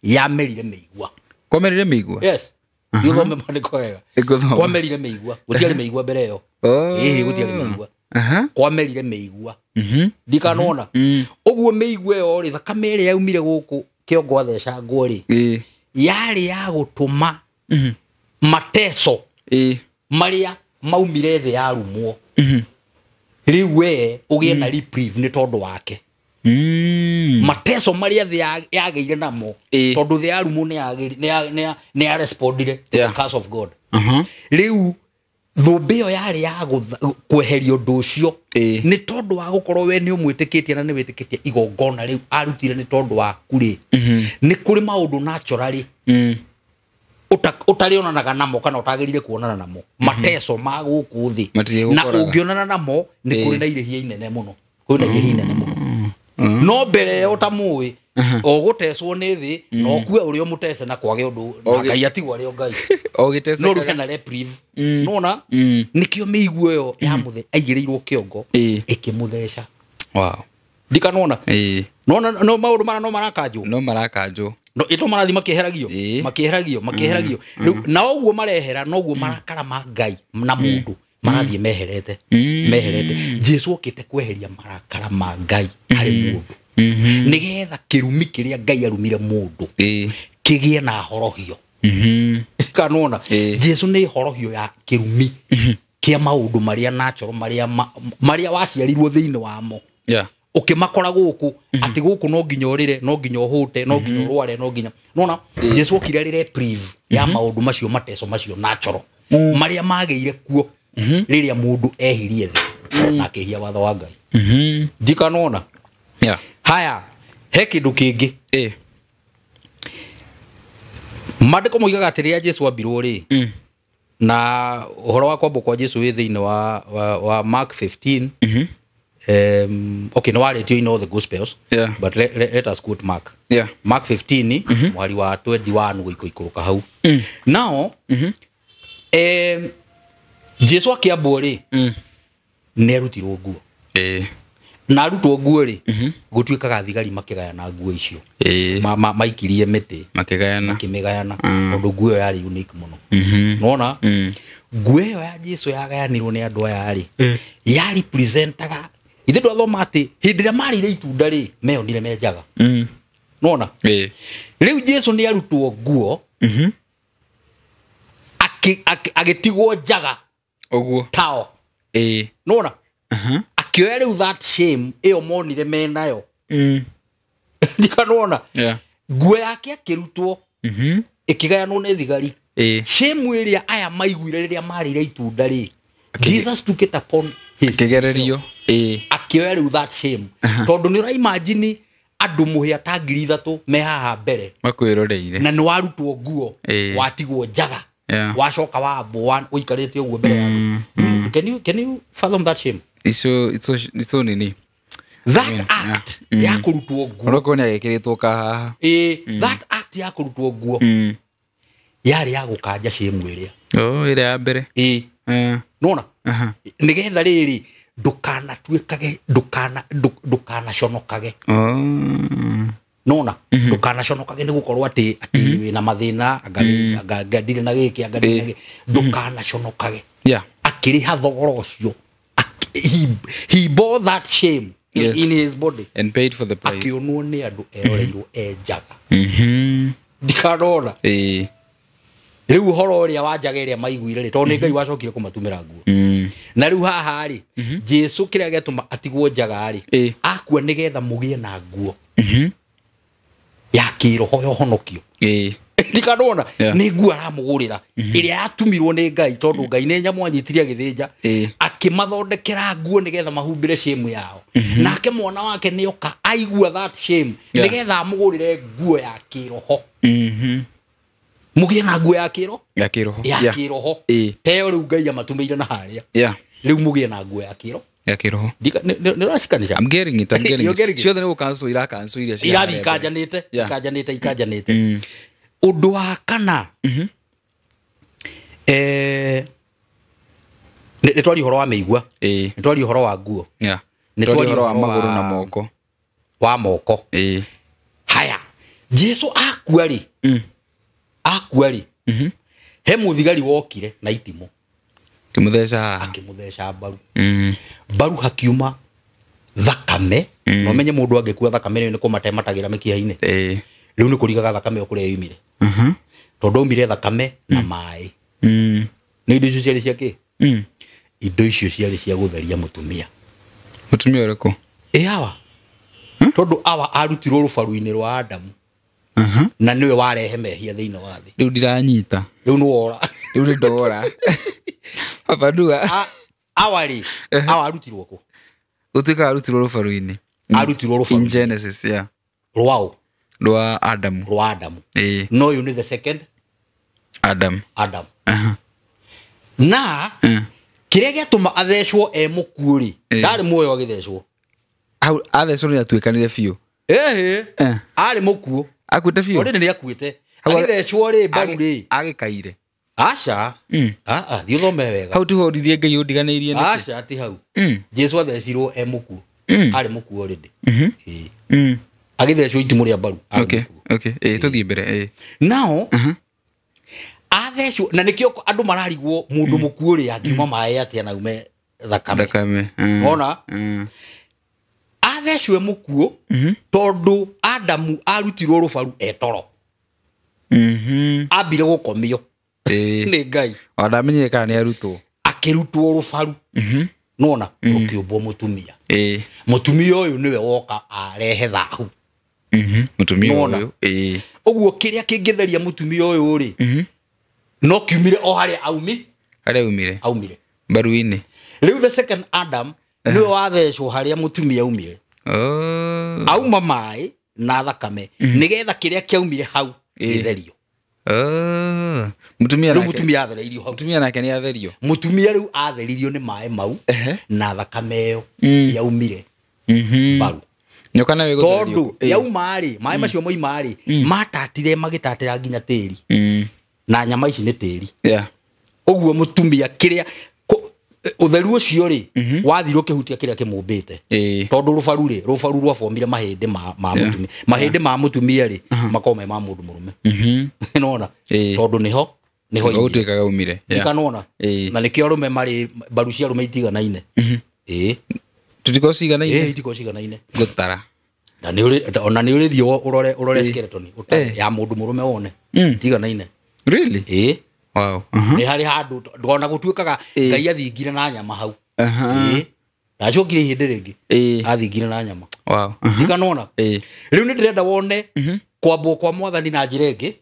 yamerire mĩigua. Kwamerire mĩigua? Yes. Gĩthome maandĩko wega. Kwamerire mĩigua. Gũtiarĩ mĩigua mbere ĩyo. Gũtiarĩ mĩigua. Kwamerire mĩigua. Ndikanona. Ũguo mĩigua ĩyo rĩ, thakame ĩrĩa yaumire gũkũ kĩongo athecangwo rĩ, yarĩ ya gũtũma mateso marĩa maumire thĩ yarumwo. Rĩu we ũgĩe na reprieve nĩ tondũ wake. Mateso marĩa thĩ yagĩire namo, tondũ thĩ yarumwo nĩ ya respondire to the curse of God. Rĩu thũmbĩ ĩyo yarĩ ya kweheria ũndũ ũcio nĩ tondũ wa gũkorwo we nĩ ũmwĩtĩkĩtie na nĩ wĩtĩkĩtie igongona rĩu arutire nĩ tondũ waku rĩ. Nĩ kũrĩ maũndũ naturally ũtarĩonanaga namo kana ũtagĩrĩire kuonana namo, mateso ma gũkũ thĩ, na ũngĩonana namo nĩ kũrĩ na irĩhia inene mũno. Kũrĩ na irĩhia inene mũno. No mbere ĩyo ũtamũĩ, ũgũtecwo nĩ thĩ, na ũkue ũrĩa ũmũtece na kwage ũndũ, na Ngai atigwo arĩ o Ngai. No rĩu hena reprieve. Nona nĩkĩo mĩigua ĩyo ya mũthe aigĩrĩirwo kĩongo ĩkĩmũtheca. Wow. Ndikanona. Nona no maũndũ mara no marakanjwo. No marakanjwo. No ito marathi makĩheragio, makĩheragio. Rĩu na ũguo marehera noguo marakara ma Ngai na mũndũ marathiĩ meherete. Meherete. Jesu okĩte kweheria marakara ma Ngai harĩ mũndũ. Nĩgetha kĩrumi kĩrĩa Ngai arumire mũndũ kĩgĩe na horohio. Kanona Jesu nĩ horohio ya kĩrumi kĩa maũndũ marĩa natural, marĩa waciarirwo thĩinĩ wamo. Ũkĩmakora gũkũ atĩ gũkũ no nginya ũrĩre, no nginya ũhũte, no nginya ũrware, no nginya. Nona Jesu okire arĩ reprieve ya maũndũ macio, mateso macio natural marĩa magĩire kuo rĩrĩa mũndũ ehirie thĩ na akĩhia watho wa Ngai. Ndikanona. Haya, he kĩndũ kĩngĩ. Maandĩko moigaga atĩ rĩrĩa Jesu ambirwo rĩ, na ũhoro wa kwambwo kwa Jesu wĩ thĩinĩ wa Mark 15. Okay, no warĩtio in all the gospels, but let us quote Mark. Mark 15, mwari wa 21 gũikũrũka hau. Now, Jesu akĩambwo rĩ, nĩ arutirwo nguo. Na arutwo nguo rĩ, gũtuĩkaga thigari makĩgayana nguo icio. Maikirie mĩtĩ makĩgayana, makĩmĩgayana, tondũ nguo ĩyo yarĩ unique mũno. Nona nguo ĩyo ya Jesu yagayanirwo nĩ andũ aya rĩ, ya representaga ithe ndwathoma atĩ hĩndĩ ĩrĩa marĩire itunda rĩ, meyonire me njaga. Nona rĩu Jesu nĩ arutwo nguo, agĩtigwo njaga ũguo tao. Nona akĩoya rĩu that shame ĩyo monire menayo. Ndikanona nguo yake akĩrutwo ĩkĩgayanwo nĩ thigari. Shame ĩrĩa aya maiguire rĩrĩa marĩire itunda rĩ, Jesus took it upon his Kĩgererio. Akĩoya rĩu that shame. Tondũ nĩ ũraimagine andũ mũhĩa ta 3,000 me haha mbere Makwĩroreire. na nĩ warutwo nguo watigwo njaga wacoka wambwo ũikarĩte ũguo mbere ya andũ. Can you fathom that shame? Ico nini? That act ya kũrutwo nguo. Ũrokorwo nĩ agĩkĩrĩtwo kahaha. That act ya kũrutwo nguo yarĩ ya gũkanja shame ĩrĩa. Oh, ĩrĩa ya mbere. Nona nĩgetha rĩrĩ ndũkanatuĩkage ndũkanaconokage. Nona ndũkanaconokage nĩ gũkorwo atĩ wĩna mathĩna anga ndirĩ na gĩkĩ anga ndirĩ na gĩkĩ. Ndũkanaconokage. Akĩrĩha thogora ũcio. He bore that shame in his body and paid for the price. Akĩonwo nĩ andũ eroreirwo e njaga. Ndikanona. Rĩu ũhoro ũrĩa wa njaga ĩrĩa maiguire rĩ, tondũ nĩ Ngai wacokire kũmatumĩra nguo. Na rĩu haha rĩ, Jesu kĩrĩa gĩatũma atigwo njaga rĩ, akua nĩgetha mũgĩe na nguo ya kĩroho ya ũhonokio. Ndikanona nĩ nguo aramũgũrĩra ĩrĩa yatumirwo nĩ Ngai, tondũ Ngai nĩ nyamũ anyitire agĩthĩnja, akĩmathondekera nguo nĩgetha mahumbĩre shame yao. Nake mwana wake nĩoka aigua that shame nĩgetha amũgũrĩre nguo ya kĩroho. Mũgĩe na nguo ya kĩroho? Ya kĩroho. Ya kĩroho. Teo rĩu Ngai amatumĩire na harĩa. Rĩu mũgĩe na nguo ya kĩroho. Ya kĩroho. Nĩ ũracikanisha? I'm getting it. I'm getting it. Ciothe nĩ gũcancel iracancel iria cia Irathiĩ ikanjanĩte, ikanjanĩte, ikanjanĩte. Ũndũ wa kana. Nĩ twaria ũhoro wa mĩigua. Nĩ twaria ũhoro wa nguo. Nĩ twaria ũhoro wa magũrũ na moko. Wa moko. Haya. Jesu akua rĩ. Akua rĩ. He mũthigari wokire na itimũ. Akĩmũtheca haha. Akĩmũtheca mbaru. Mbaru hakiuma thakame. No menye mũndũ angĩkua thakame nĩ kũmatematagĩra mĩkiha-inĩ. Rĩu nĩ kũrigaga thakame o kũrĩa yumire. Tondũ aumire thakame na maĩ. Nĩ indo icio ciarĩ cia kĩ? Indo icio ciarĩ cia gũtheria mũtumia. Mũtumia ũrĩkũ? Awa. Tondũ awa arutirwo rũbaru-inĩ rwa Adamu. Na nĩwe warehe mehia thĩinĩ wa thĩ. Rĩu ndiranyita. Rĩu nĩ wora. Rĩu nĩ ndora. Baba nduga. Awa rĩ, awa arutirwo kũ? Gũtuĩka arutirwo rũbaru-inĩ. Arutirwo rũbaru. In Genesis, yeah. Rwao. Rwa Adamu. Rwa Adamu. No ũyũ nĩ the second Adam. Adam. Na kĩrĩa gĩatũma athecwo e mũkuũ rĩ, ndarĩ muoyo agĩthecwo. Hau athecwo nĩ atuĩkanire biũ. Arĩ mũkuũ. Akuĩte biũ? Already nĩ akuĩte. Agĩthecwo rĩ mbaru rĩ. Agĩkaire. Aca. Thiĩ ũthome wega. Hau tiho ũririe Ngai ũndiganĩirie nĩkĩ? Aca ti hau. Jesu athecirwo e mũkuũ. Arĩ mũkuũ already. Agĩthecwo itimũ rĩa mbaru. Okay, okay. Tũthiĩ mbere. Now, athecwo na nĩkĩo andũ mararigwo mũndũ mũkuũ rĩ angiuma maĩ atĩa na ume thakame. Thakame. Ona? Athecwo mũkuũ tondũ Adamu arutirwo rũbaru e toro. Ambire gũkomio. Nĩ Ngai. Ona ndamenyire kana nĩ arutwo. Akĩrutwo rũbaru. Nona rũkĩũmbwo mũtumia. Mũtumia ũyũ nĩwe woka arehe thahu. Mũtumia ũyũ. Ũguo kĩrĩa kĩngĩtheria mũtumia ũyũ rĩ, no kiumire o harĩa aumi. Harĩa aumire. Aumire. Mbaru-inĩ. Rĩu the second Adam nĩwe wathecwo harĩa mũtumia aumire. Auma maĩ na thakame nĩgetha kĩrĩa kĩaumire hau gĩtherio. Mũtumia nake. Mũtumia athereirio hau. Mũtumia nake nĩ atherio. Mũtumia rĩu atheririo nĩ maĩ mau na thakame ĩyo yaumire mbaru. Nyoka nayo ĩgũtherio. Tondũ yauma rĩ, maĩ macio moima rĩ, matatire magĩtatĩra nginya tĩri. Na nyama ici nĩ tĩri. Ũguo mũtumia kĩrĩa ũtheru ũcio rĩ, wathirwo kĩhutia kĩrĩa kĩmũmbĩte. Tondũ rũbaru rĩ, rũbaru rwabomire mahĩndĩ ma mũtumia. Mahĩndĩ ma mũtumia rĩ, makoragwo me ma mũndũ mũrũme. Nĩwona? Tondũ nĩho gũtuĩkaga umire. Ndikanona. Na nĩkĩo arũme marĩ mbaru cia arũme itiganaine. Tũtikoragwo ciganaine? Itikoragwo ciganaine. Gũtara. Na ona nĩ ũrĩthiĩ ũrore skeleton ya mũndũ mũrũme wone. Itiganaine. Really? Wow. Nĩ harĩ handũ ona gũtuĩkaga Ngai athingire na nyama hau. Ndacokire ihĩndĩ rĩngĩ. Athingire na nyama. Wow. Ndikanona. Rĩu nĩ ndĩrenda wone kwambwo kwa mwathani na njĩra ĩngĩ.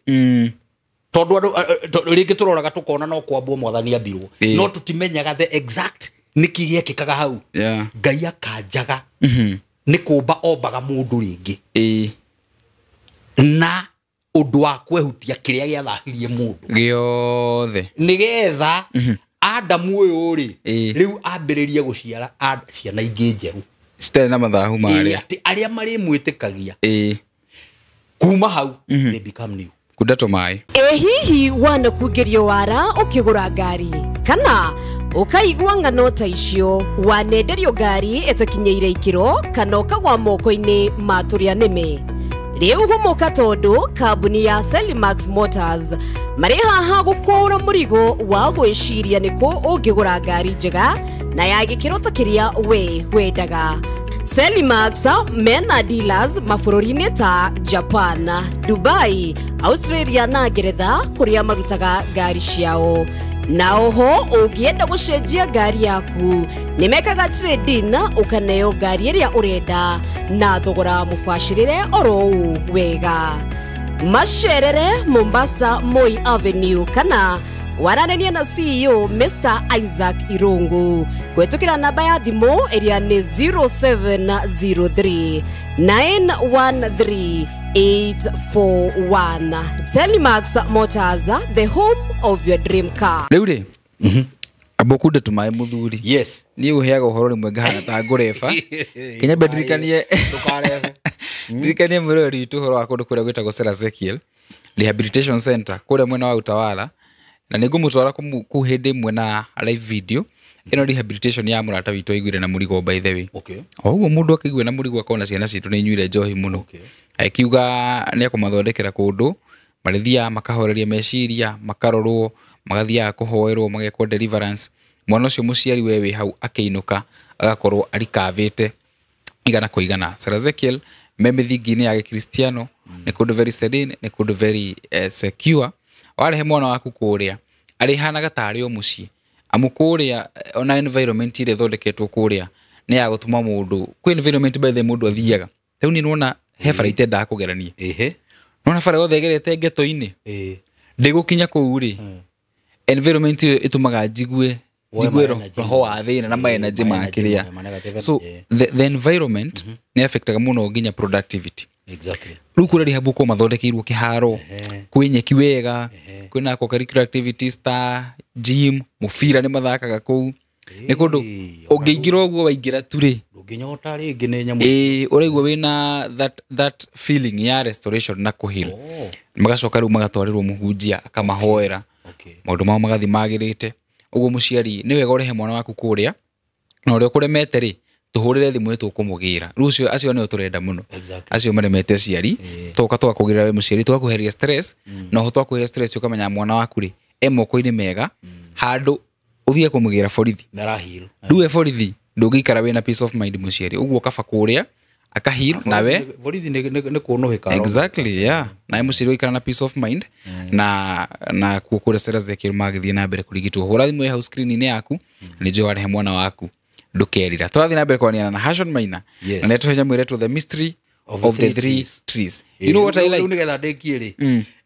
Tondu andu ringi turoraga tukona no kwambwo mwathani ambirwo no tutimenyaga the exact niki giekikaga hau. Ngai akanjaga ni kumba ombaga mundu ringi na undu wa kwehutia kiria giathahirie mundu giothe nigetha Adamu uyu ri riu ambiririe guciara ciana ingi njeru citarĩ na mathahu maria ati aria mari mwitikagia kuma hau they become new. Kunda mai hihi wana kugerio wara ukigura ngari kana ukaigua ng'ano ta icio wanenderio ngari itakinyeire ikiro kana ukagwa moko-inĩ ma tũrĩa nĩme. Rĩu hũmũka tondũ kambuni ya Selimax Motors marĩ haha gũkũũra mũrigo wa gwĩciria nĩkũ ũngĩgũra ngari njega na ya gĩkĩro ta kĩrĩa we wendaga. Selimax mena dealers mabũrũri-inĩ ta Japan, Dubai, Australia na Ngeretha kũrĩa marutaga ngari ciao. Na oho ũngĩenda gũcenjia ngari yaku nĩmekaga trade-in ũkaneo ngari ĩrĩa ũrenda na thogora mũbacĩrĩre oro ũũ wega. Macerere Mombasa Moi Avenue kana waranania na CEO Mr. Isaac Irungu kwetukira namba ya thimũ ĩrĩa nĩ 0703 913 841. Selimax Motors, the home of your dream car. Rĩu rĩ ambokunde tumaĩ mũthuri. Yes. Niĩ ũheaga ũhoro rĩmwe ngahana ta ngũreba. Kenya ndirikanie ndũkarebe. Ndirikanie mwĩroreri witũ ũhoro wa kũndũ kũrĩa gwĩtagwo Sarah Ezekiel Rehabilitation Center kũrĩa mwena wa Utawala, na nĩngũmũtwara kũu hĩndĩ ĩmwe na live video ĩno rehabilitation ya mũrata witũ aiguire na mũrigo by the way. Okay. O ũguo mũndũ akĩigua na mũrigo akona ciana citũ nĩ inyuire njohi mũno. Okay. Akiuga nĩ ekũmathondekera kũndũ marĩthiaga makahoreria meciria makarorwo magathiaga kũhoerwo magekwo deliverance. Mwana ũcio mũciari we wĩ hau akĩinũka agakorwo arikavĩte igana kwa igana. Sarah Ezekiel me mĩthingi-inĩ ya gĩkristiano nĩ kũndũ very serene, nĩ kũndũ very secure. Warehe mwana waku kũrĩa arĩhanaga tarĩ o mũciĩ amu kũrĩa ona environment ĩrĩa ĩthondeketwo kũrĩa nĩ ya gũtũma mũndũ kwĩ environment by the mũndũ athiaga rĩu niĩ nĩwona he bara itendaga kũgerania. Nĩwona bara yothe ĩgerete ghetto-inĩ ndĩgũkinya kũu rĩ environment ĩyo ĩtũmaga njigue roho wa thĩna na ma energy ma kĩrĩa. So the environment nĩ affectaga mũno nginya productivity. Exactly. Rĩu kũrĩa rehab ũkorwo mathondekeirwo kĩharo kwĩ nyeki wega kwĩna co-curricular activities ta gym mũbira nĩ mathakaga kũu nĩ kũndũ ũngĩingĩra ũguo waingĩra tu rĩ ndũngĩnyota rĩngĩ nĩ nyamũ ũraigua wĩna that feeling ya restoration na kũheal. Magacoka rĩu magatwarĩrwo mũhunjia akamahoera maũndũ mao magathiĩ magĩrĩte. Ũguo mũciari nĩ wega ũrehe mwana waku kũrĩa na ũrĩa ũkũremete rĩ tũhũrĩre thimũ tũkũmũgĩra. Rĩu ũcio acio nĩo tũrenda mũno acio maremete aciari tũka tũgakũgĩra we mũciari tũgakũheria stress na oho twakũheria stress ũkamenya mwana waku rĩ e moko-inĩ mega handũ ũthiĩ kũmũgĩra borithi rĩu we borithi ndũngĩikara wĩna peace of mind mũciari ũguo kaba kũrĩa akahil nawe borithi nĩ kũnũhĩka. Exactly, yeah. Nawe mũciari ũikara na peace of mind na kuo kũrĩa Sarah Ezekiel magĩthiĩ na mbere kũrigitwo. Hũra thimũ ĩ hau screen-inĩ yaku nĩ njũĩ warehe mwana waku ndũkerira. Tũrathiĩ na mbere kwaria na Hashon Maina na nĩatũhe nyamũ ĩretwo The Mystery of the Three Trees. You know what I like? Rĩu nĩgetha ndĩkie rĩ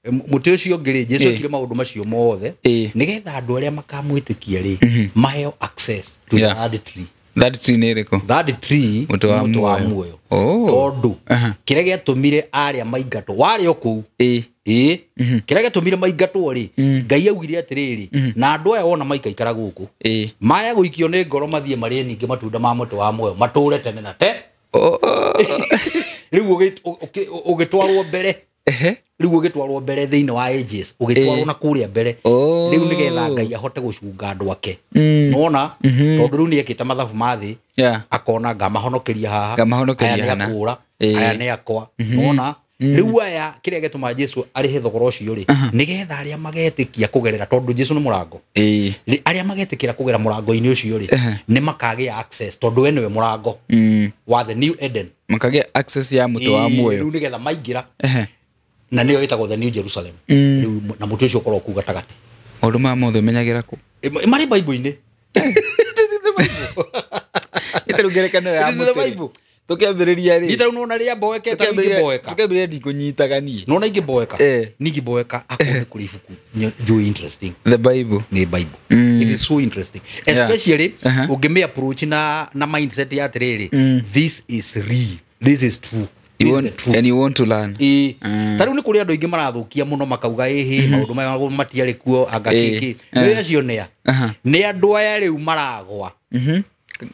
mũtĩ ũcio ũngĩ rĩ Jesũ ekire maũndũ macio mothe nĩgetha andũ arĩa makamwĩtĩkia rĩ maheo access to the third tree. That tree nĩ ĩrĩkũ? Third tree mũtĩ wa muoyo. Tondũ kĩrĩa gĩatũmire arĩa maingatwo warĩ o kũu kĩrĩa gĩatũmire maingatwo rĩ Ngai augire atĩrĩrĩ na andũ aya wona maikaikara gũkũ maya gũikio nĩ ngoro mathiĩ marĩe ningĩ matunda ma mũtĩ wa muoyo matũre tene na te. Rĩu ũgĩtwarwo mbere rĩu ũgĩtwarwo mbere thĩinĩ wa ages ũgĩtwarwo na kũrĩa mbere rĩu nĩgetha Ngai ahote gũcunga andũ ake nĩwona tondũ rĩu nĩekĩte mathabu ma thĩ akona ngamahonokeria haha aya nĩ akũra aya nĩ akwa nĩwona rĩu aya kĩrĩa gĩtũma Jesũ arĩhe thogora ũcio rĩ nĩgetha arĩa magetĩkia kũgerera tondũ Jesũ nĩ mũrango arĩa magetĩkĩra kũgera mũrango-inĩ ũcio rĩ nĩ makagĩa access tondũ we nĩwe mũrango wa the new Eden makagĩa access ya mũtĩ wa muoyo rĩu nĩgetha maingĩra na nĩyo ĩtagwo the new Jerusalem rĩu na mũtĩ ũcio ũkorwo kũu gatagatĩ. Maũndũ maya mothe ũmenyagĩra kũ? Marĩ Bible-inĩ. Ĩtarĩ ngerekano ya mũtĩ. Tũkĩambĩrĩria rĩ. Ni ta nona rĩa boeka ta ingĩboeka. Tũkĩambĩrĩria ndikũnyitaga niĩ. Nona ingĩboeka. Ningĩboeka akorwo nĩ kũrĩ ibuku njũĩ interesting. The Bible. Nĩ Bible. It is so interesting. Especially ũngĩmĩ approach na mindset ya atĩrĩrĩ, this is real. This is true. You want, and you want to learn. Ta rĩu nĩ kũrĩ andũ aingĩ marathũkia mũno makauga ĩhĩ maũndũ maya matiarĩ kuo anga kĩkĩ. Nĩ acio nĩa. Nĩ andũ aya rĩu maragwa.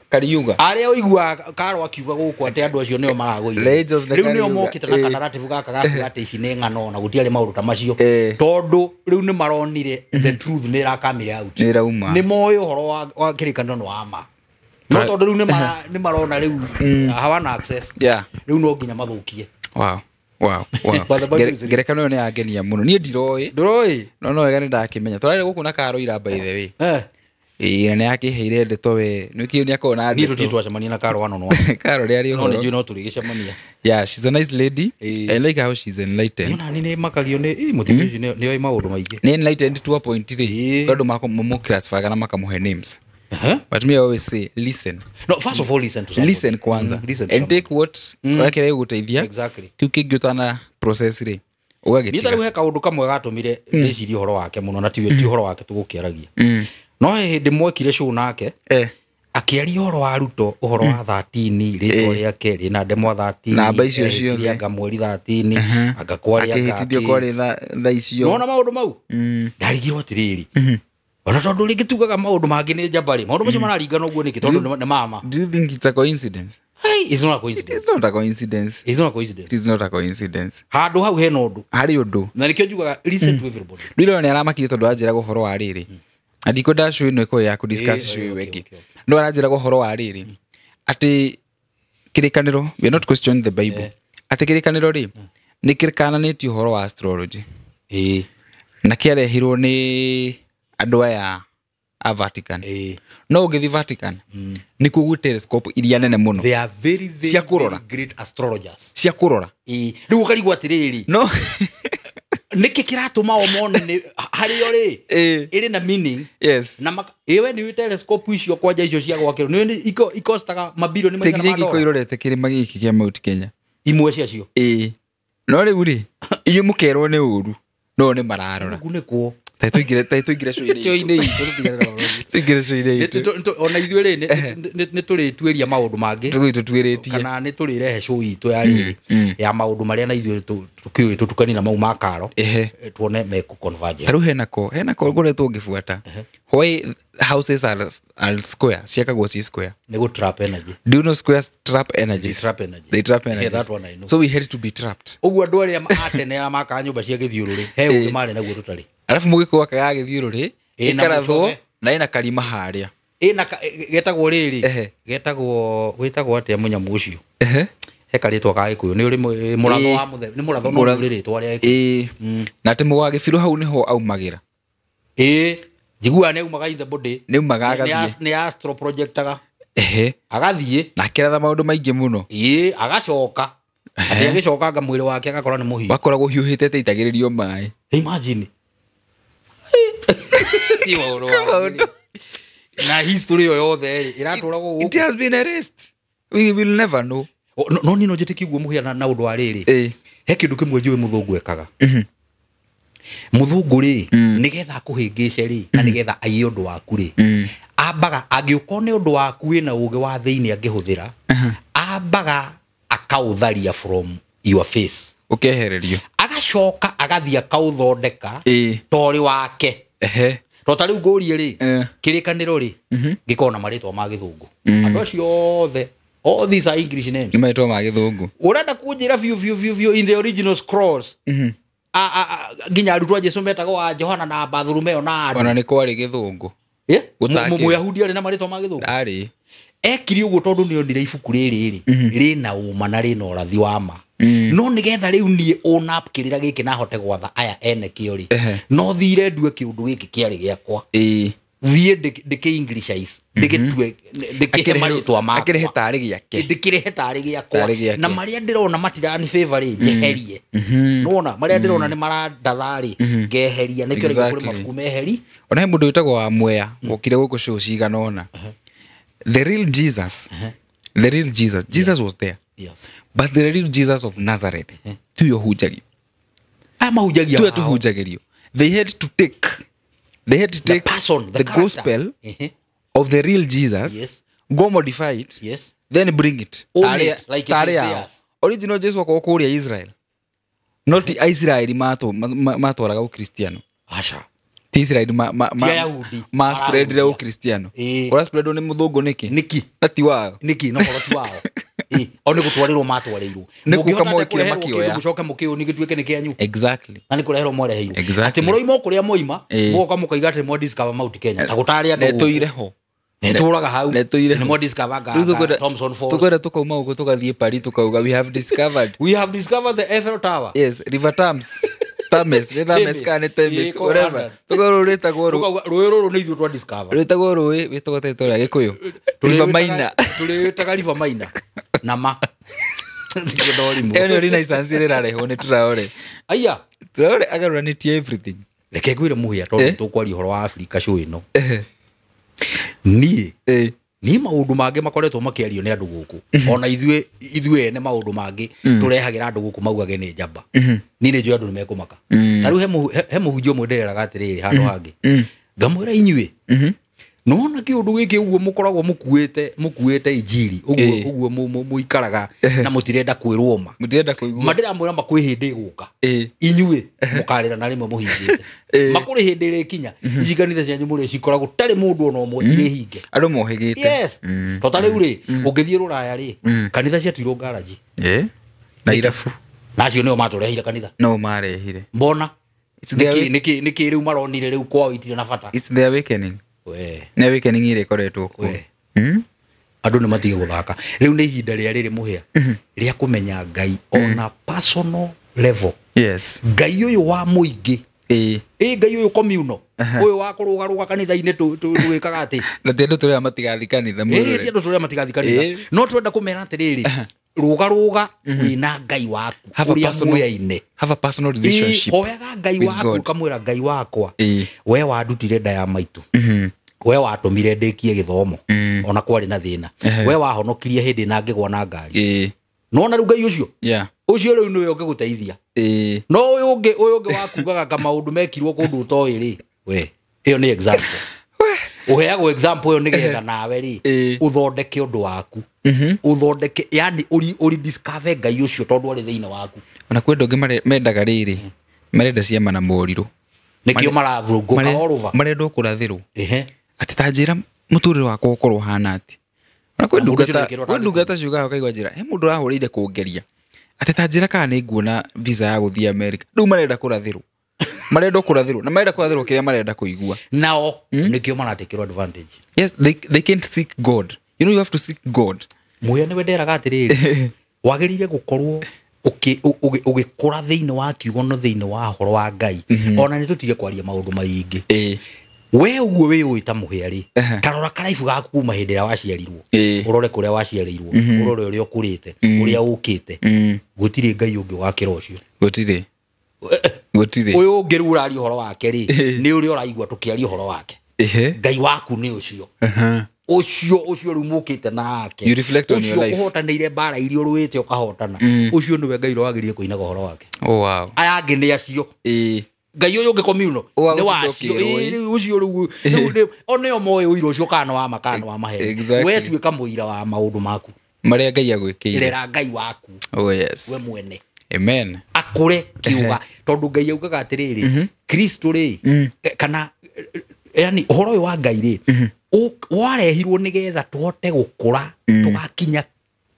Kariuga. Arĩa ũiguaga Karo akiuga gũkũ atĩ andũ acio nĩo maragũire. Rĩu nĩo mokĩte na kanarrative gaka gakuga atĩ ici nĩ ng'ano na gũtiarĩ maũndũ ta macio. Tondũ rĩu nĩ maronire the truth nĩ ĩrakamire out. Nĩ ĩrauma. Nĩ moĩ ũhoro wa kĩrĩkanĩro nĩ wa ma. No tondũ rĩu nĩ marona rĩu hawana access. Rĩu no nginya mathũkie. Wow. Wow. Ngerekano ĩyo nĩ yangenia mũno. Niĩ ndiroĩ. Ndũroĩ? No wega nĩ ndakĩmenya. Tũrarĩ gũkũ na Karo ira by the way. Ĩĩ na nĩakĩheire ndeto we. Nĩkĩo nĩakorwo na ndeto. Niĩ tũtirĩ twacemania na Karo one on one. Karo rĩarĩ ũhoro. No nĩ njũĩ no tũrĩgĩcemania. Yeah, she's a nice lady. I like how she's enlightened. Niĩ ona nĩ makagio nĩ mũtumia ũcio nĩoĩ maũndũ maingĩ. Nĩ enlightened to a point rĩ. Tondũ mamũ-classify kana makamũhe names. But me I always say listen. No, first of all listen to somebody. Listen kwanza. Listen to and take what kĩrĩa gĩgũteithia. Exactly. Kĩu kĩngĩ ũtana process rĩ. Ũgagĩtiga. Niĩ ta rĩu he kaũndũ kamwe gatũmire ndĩcirie ũhoro wake mũno na ti ũhoro wake tũgũkĩaragia. No he hĩndĩ mwekire show nake. Akĩaria ũhoro wa Ruto ũhoro wa 13 rĩtwa rĩake rĩna ndemwa 13 namba icio ciothe anga mweri 13 anga kwarĩ anga akĩhĩtithio kwarĩ thaa icio. Nona maũndũ mau ndarigirwo atĩrĩrĩ ona tondũ rĩngĩ tugaga maũndũ mangĩ nĩ njamba rĩ maũndũ macio mararingana ũguo nĩkĩ tondũ nĩ mama. Do you think it's a coincidence? Hey, it's not a coincidence. It is not a coincidence. It's not a coincidence. It is not a coincidence. Handũ hau hena ũndũ. Harĩ ũndũ. Na nĩkĩo njugaga listen to everybody. Rĩu nĩ aramakire tondũ anjĩraga ũhoro wa rĩrĩ. Na ndikwenda show ĩno ĩkorwo ya kũ discuss show ĩyo ĩngĩ. No aranjĩraga ũhoro wa rĩrĩ atĩ kĩrĩkanĩro, we are not questioning the Bible. Atĩ kĩrĩkanĩro rĩ nĩ kĩkananĩtie ũhoro wa astrology. Na kĩarehirwo nĩ andũ aya a Vatican. No ũngĩthiĩ Vatican nĩkuo gwĩ telescope iria nene mũno. They are very very, cia kũrora. very great astrologers. Cia kũrora. Rĩu ũkarigwo atĩrĩrĩ. No nĩkĩ kĩratũma o mone nĩ harĩo rĩ ĩrĩ na meaning. Yes. Na ĩwe nĩ telescope icio kwanja icio cia gwakĩrwo nĩ ikostaga mabilioni maigana ma dola. Tengine irorete kĩrĩma gĩkĩ kĩa Mount Kenya. Imwe ciacio. No rĩu rĩ inyuĩ mũkerwo nĩ ũru no nĩ mararora. Ngunĩkwo. Ta tũingĩre show-inĩ itũ. Tũingĩre show-inĩ itũ. Ona ithuĩ rĩ nĩ tũrĩtuĩria maũndũ mangĩ. Tũgũtũtuĩrĩtie. Kana nĩ tũrĩrehe show itũ ya rĩrĩ ya maũndũ marĩa na ithuĩ tũkĩũĩ tũtukanie na mau ma Karo. Tuone mekũ converge. Ta rĩu henako ngoretwo ngĩbuata. Why houses are square, ciakagwo ci square. Nĩ gũ trap energy. Do you know squares trap energies? They trap energy. They trap energies. Yeah, that one I know. So we had to be trapped. Ũguo andũ arĩa a tene arĩa makaga nyũmba cia gĩthiũrũrĩ he ũgĩ marĩ naguo tũtarĩ. Alafu mũgĩkũyũ akaga gĩthiũrũrĩ ĩkarathwo na ĩna karima harĩa. Ĩna getagwo rĩrĩ getagwo wĩtagwo atĩa mũnyamũ ũcio. He karĩtwa ga Gĩkũyũ nĩ ũrĩ mũratho wa mũthemba nĩ mũratho no ũrĩ rĩtwa rĩa Gĩkũyũ. Na atĩ mũgwa gĩbirũ hau nĩho aumagĩra. Njiguaga nĩ aumaga in the body. Nĩ aumaga agathiĩ. Nĩ astro projectaga. Agathiĩ. Na akĩratha maũndũ maingĩ mũno. Agacoka. Atĩ agĩcokanga mwĩrĩ wake agakora nĩ mũhiũ. Wakoragwo ũhiũhĩte ta itagĩrĩrio maĩ. Imagine. Na history ĩyo yothe rĩ ĩratũragwo gũkũ. It has been erased. We will never know. No niĩ no njĩtĩkie ũguo mũhĩa na ũndũ wa rĩrĩ. He kĩndũ kĩmwe njũĩ mũthũngũ ekaga. Mũthũngũ rĩ nĩgetha akũhĩngĩce rĩ na nĩgetha aiye ũndũ waku rĩ ambaga angĩũkorwo nĩ ũndũ waku wĩna ũgĩ wa thĩinĩ angĩhũthĩra ambaga akaũtharia from your face. Ũkehererio. Agacoka agathiĩ akaũthondeka torĩ wake. To ta rĩu ngũrie rĩ kĩrĩkanĩro rĩ gĩkorwo na marĩtwa ma gĩthũngũ. Andũ acio othe all these are English names. Nĩ marĩtwa ma gĩthũngũ. Ũrenda kũnjĩra biũ biũ biũ biũ in the original scrolls. Nginya arutwo a Jesu metagwo a Johana na Bartholomayo na andũ. Ona nĩ kwarĩ gĩthũngũ. Mũyahudi arĩ na marĩtwa ma gĩthũngũ. Ndarĩ. Ekire ũguo tondũ nĩ onire ibuku rĩrĩ rĩ rĩna ũma na rĩna ũrathi wa ma. No nĩgetha rĩu niĩ own up kĩrĩra gĩkĩ na hote gwatha aya ene kĩo rĩ no thire ndue kĩũndũ gĩkĩ kĩarĩ gĩakwa. Thiĩ ndĩkĩ Englishize ndĩgĩtue ndĩkĩhe marĩtwa makwa. Akĩrehe tarĩ gĩake. Ndĩkĩrehe tarĩ gĩakwa. Na marĩa ndĩrona matirani favor rĩ njeherie. Nĩwona marĩa ndĩrona nĩ marandatha rĩ ngeheria nĩkĩo rĩngĩ kũrĩ mabuku meheri. Ona he mũndũ wĩtagwo wa Mwea wokire gũkũ show cigana ũna. The real Jesus The real Jesus. Jesus was there. Yes. But the real Jesus of Nazareth tuyo hujagio. Aya mahunjagia Tuyo wao. tuhunjagĩrio. They had to take The person, the the character. gospel of the real Jesus. Yes. Go modify it. Yes. Then bring it. Own Tarĩ- it, like it tarĩ is yao. theirs. Original Jesu akorwo kũrĩa Israel. Not ti Aisraeli matwaraga ũkristiano. Aca. Ti Israeli Ti Ayahudi. ma spreadire Marahunjia. ũkristiano. Ĩĩ. Ũra spreadwo nĩ mũthũngũ nĩkĩ? Nĩkĩ? Na ti wao. Nĩkĩ no korwo ti wao. Ĩ, o nĩ gũtwarĩrwo matwarĩirwo. Nĩ gũka Mũngĩhota atĩa mokire kũreherwo makĩoya. kĩndũ mũcoke mũkĩũni gĩtuĩke nĩ kĩanyu? Exactly. Na nĩ kũreherwo mwareheirwo. Exactly. Atĩ mũroima o kũrĩa mwaima, Ĩĩ. mũgoka mũkoiga atĩ mwa discover Mount Kenya. Ta gũtarĩ andũ. Netũire ho. Netũraga hau. Netũire Nĩ ho. mwa discover Rĩu tũkwenda- Thompson Falls. Tũkwenda tũkauma gũkũ tũgathiĩ Paris tũkauga we have discovered. We have discovered the Eiffel Tower. Yes, River Thames. Thames, nĩ Thames Thames. kana nĩ Thames, Ĩĩ, kũu whatever. London. Tũkorwo rwĩtagwo rũ- Rũkauga, rũĩ rũrũ nĩ ithuĩ twa discover. rwĩtagwo rũĩ wĩtagwo ta rĩtwa rĩa Gĩkũyũ. River Maina. Tũrĩwĩtaga River Maina. Na ma. Ndigwo ndorimũ. Ĩyo nĩyo Renaissance ĩrĩa ĩrarehwo nĩ Traore. Aya. Traore agarũranĩtie everything. Reke ngwĩre mũhĩa tondũ Eh? tũkwaria ũhoro wa Africa show ĩno. Niĩ Ĩĩ. niĩ maũndũ mangĩ makoretwo makĩario nĩ andũ gũkũ ona ithuĩ ene maũndũ mangĩ tũrehagĩra andũ gũkũ maugage nĩ njamba. Niĩ nĩ njũĩ andũ nĩ mekũmaka. Ta rĩu he mũhunjia ũmwe ndĩreraga atĩrĩrĩ handũ hangĩ ngamwĩra inyuĩ nona kĩũndũ gĩkĩ ũguo mũkoragwo mũkuĩte injiri ũguo Ĩĩ. ũguo mũikaraga na mũtirenda kwĩrwo ma. Mũtirenda kũigua. Ma ndĩramwĩra ma kwĩ hĩndĩ ĩgũka Ĩĩ. inyuĩ mũkarĩra na rĩmwe mũhingĩte. Ĩĩ. Ma kũrĩ hĩndĩ ĩrĩkinya ici kanitha cianyu mũrĩ cikoragwo tarĩ mũndũ ona ũmwe irĩ hinge. Andũ mohĩgĩte. Yes. To ta rĩu rĩ ũngĩthiĩ rũraya rĩ kanitha ciatuirwo ngaraji. Ĩĩ. Na irabu. Na acio nĩo matũreheire kanitha. No marehire. Mbona It's their nĩkĩ rĩu maronire rĩu kwao itirĩ na bata. It's the awakening. We. Nĩ awakening ĩrĩa ĩkoretwo kuo. We. Andũ nĩ matige gũthaka rĩu nĩ ihinda rĩa rĩrĩ mũhĩa rĩa kũmenya Ngai ona personal level. Yes. Ngai ũyũ wa mũingĩ. Ĩĩ. Ĩ Ngai ũyũ communal ũyũ wa kũrũgarũga kanitha-inĩ twĩkaga atĩ Na ti andũ tũrĩa matigathiĩ kanitha ĩ mwĩrore. ti andũ tũrĩa matigathiĩ kanitha. Ĩ. No twenda kũmera atĩrĩrĩ rũgarũga wĩna Ngai waku Have a ũrĩa personal- muoyaine. Have a personal relationship. Ĩ, hoyaga Ngai with waku God. ũkamwĩra Ngai wakwa Ĩ. we wandutire nda ya maitũ. We watũmire ndĩkie gĩthomo ona kwarĩ na thĩna. We wahonokirie hĩndĩ na ngĩgwa na ngari. Ĩĩ. Nona rĩu Ngai ũcio Yeah. ũcio rĩu nĩwe ũngĩgũteithia. Ĩĩ. No ũyũ ũngĩ wakugaga ka maũndũ mekirwo kũndũ ũtoĩ rĩ we ĩyo nĩ example. Ũheagwo example ĩyo nĩgetha nawe rĩ Ĩĩ. ũthondeke ũndũ waku. Ũthondeke yani ũri discover Ngai ũcio tondũ arĩ thĩinĩ waku. Ona kwĩ andũ angĩ mendaga rĩrĩ marenda ciama na morirũ. Nĩkĩo maravurungũka all over. Marenda kũrathĩrwo. Ehe. Atĩ ta njĩra mũtũrĩre wakwa ũkorwo ũhana atĩ. Ona kwĩ Na mũndũ ũcio ndungata ndangĩrwo kwĩ ndungata ciugaga ũkaigua njĩra he mũndũ ũrahũrĩire kũngeria atĩ ta njĩra kana nĩ nguona visa ya gũthiĩ America. Rĩu marenda kũrathĩrwo. Marenda kũrathĩrwo na marenda kũrathĩrwo kĩrĩa marenda kũigua. Nao nĩkĩo maratekĩrwo advantage. Yes, they can't seek God. You know you have to seek God. Mũhĩa nĩwe nderaga atĩrĩrĩ wagĩrĩire gũkorwo ũgĩkũra thĩinĩ wa kiugo na thĩinĩ wa ũhoro wa Ngai. Ona nĩ tũtige kwaria maũndũ maingĩ. Ĩĩ. We ũguo wĩyũĩ ta mũhĩa rĩ tarora karaibu gaku kuma hĩndĩ ĩrĩa waciarirwo. Ĩĩ. Ũrore kũrĩa waciarĩirwo ũrore ũrĩa ũkũrĩte ũrĩa ũkĩte. Gũtirĩ Ngai ũngĩ ũgakĩra ũcio. Gũtirĩ. Gũtirĩ. Ũyũ ũngĩ rĩu ũraria ũhoro wake rĩ nĩ ũrĩa ũraigua tũkĩaria ũhoro wake. Ehe. Ngai waku nĩ ũcio. Ũcio ũcio rĩu mũkĩte nake. You reflect on your Ũcio life. ũhotanĩire mbara iria ũrũĩte ũkahotana. Ũcio nĩwe Ngai ũrĩa wagĩrĩire kũinaga ũhoro wake. Oh wow. Aya angĩ nĩ acio. Ĩĩ. Ngai ũyũ ũngĩ communal Wa nĩ gũtinda wacio. ũkĩrwo, Ĩĩ, rĩu ũcio rĩu o nĩo moĩ ũira ũcio kana wa ma kana wa maheni. Exactly. We tuĩka mũira wa maũndũ maku. Marĩa Ngai agwĩkĩire. Rera Ngai waku Oh yes. we mwene. Amen. Akũre kiuga tondũ Ngai augaga atĩrĩrĩ Kristo rĩ kana yani ũhoro ũyũ wa Ngai rĩ warehirwo nĩgetha tũhote gũkũra tũgakinya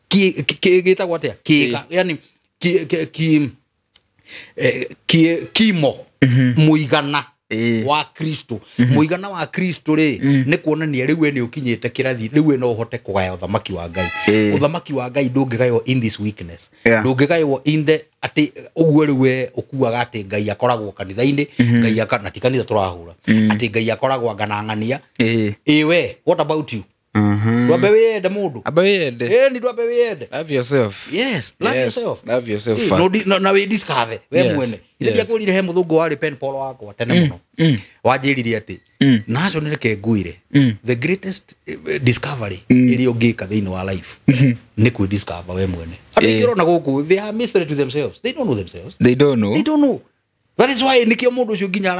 gĩtagwo atĩa kĩga yani kimo mũigana wa Kristo. Mũigana wa Kristo rĩ nĩ kuonania rĩu we nĩ ũkinyĩte kĩrathi rĩu we no ũhote kũgaya ũthamaki wa Ngai. Ũthamaki wa Ngai ndũngĩgaywo in this weakness. Ndũngĩgaywo in the atĩ ũguo rĩu we ũkuaga atĩ Ngai akoragwo kanitha-inĩ Ngai na ti kanitha tũrahũra atĩ Ngai akoragwo anganang'ania. Ĩ we what about you? Ndwambe wiyende mundu. Amba wiyende. Eh, ni ndwambe wiyende. Love yourself. Yes, love Yes, yourself. love yourself Eh, first. no di- na wĩ discover we Yes, mwene. yes. Yes. Ndiakwĩrire he mũthũngũ warĩ pen pal wakwa tene mũno. Wanjĩrire atĩ nacio nĩ reke ngwĩre the greatest discovery ĩrĩa ũngĩka thĩinĩ wa life nĩ kwĩ discover we mwene. Andũ aingĩ ũrona gũkũ they are mystery to themselves. They don't know themselves. They don't know. They don't know. That is why nĩkĩo mũndũ ũcio nginya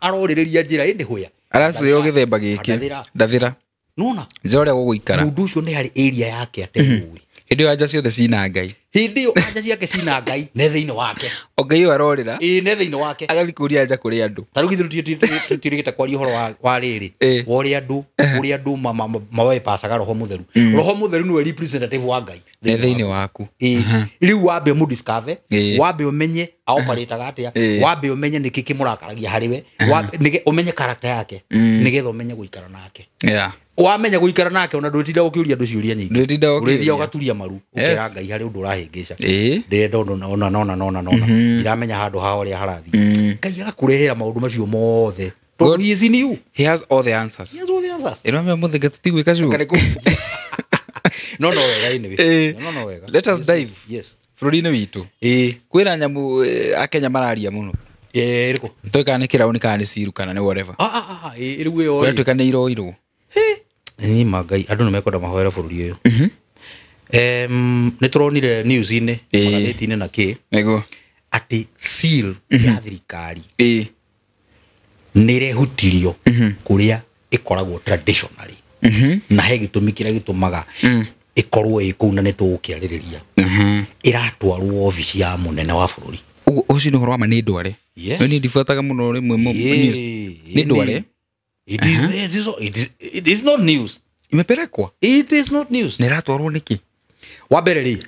arorĩrĩria njĩra ĩndĩ hũya. Aracuĩo gĩthemba gĩkĩ. Ndathĩra. Ndathĩra. Nona Njĩra ũrĩa gũgũikara. mũndũ ũcio nĩ harĩ area yake ateũĩ. Hĩndĩ ĩyo anja ciothe cina Ngai. Hĩndĩ ĩyo anja ciake cina Ngai ne thĩinĩ wake. O Ngai ũyũ arorĩra. Ĩĩ ne thĩinĩ wake. Agathiĩ kũria anja kũrĩ andũ. Ta rĩu githĩ tũtirĩgĩte kwaria ũhoro wa rĩrĩ Ĩ. wa ũrĩa andũ ũrĩa andũ mabypassaga roho mũtheru. Roho mũtheru nĩwe representative wa Ngai. Nĩ thĩinĩ waku. Ĩ. Rĩu wambe ũmũdiscover, Ĩ. wambe ũmenye aoparĩtaga atĩa, Ĩ. wambe ũmenye nĩkĩ kĩmũrakaragia harĩ we, ũmenye character yake nĩgetha ũmenye gũikara nake. Yeah. Wamenya gũikara nake ona ndwĩtinda ũkĩũria andũ ciũria nyingĩ. Ndwĩtinda ũkĩũria. Ũrĩthiaga ũgaturia maru ũkera Yes. Ngai harĩ ũndũ ũrahĩngĩca. Ĩ. Ndĩrenda ũndũ ona nona nona nona ndiramenya handũ ha ũrĩa harathiĩ. Ngai agakũrehera maũndũ macio mothe tondũ God- he is in you. He has all the answers. He has all the answers. Ĩno mĩa mũthenge tũtigwĩka cuo. Kana kũ- No no wega anyway. Ĩ. No no wega. Let us dive. Yes. Bũrũri-inĩ witũ. Ĩ. Kwĩna nyamũ akenya mararia mũno. Ĩ ĩrĩkũ? Nĩtũĩ kana nĩ kĩraũni kana nĩ ciru kana nĩ whatever. Ah ah ah ĩ rĩu ĩyo rĩ. Kũratuĩka nĩ iroirwo. Ni ma Ngai andũ nĩ mekwenda mahoere bũrũri ũyũ. Nĩ tũronire news-inĩ Ĩ. magathĩti-inĩ na kĩ Nĩguo. atĩ seal ya thirikari Ĩ. nĩ ĩrehutirio kũrĩa ĩkoragwo traditionally na he gĩtũmi kĩrĩa gĩtũmaga ĩkorwo ĩ kũu na nĩ tũgũkĩarĩrĩria ĩratwarwo obici ya mũnene wa bũrũri. Ũguo ũcio nĩ ũhoro wa ma nĩ ndware. Yes. No niĩ ndibuataga mũno rĩmwe news. Nĩ ndware. It is, it is not news. Imepelekwa. It is not news. Na ĩratwarwo nĩkĩ? Wa mbere rĩ,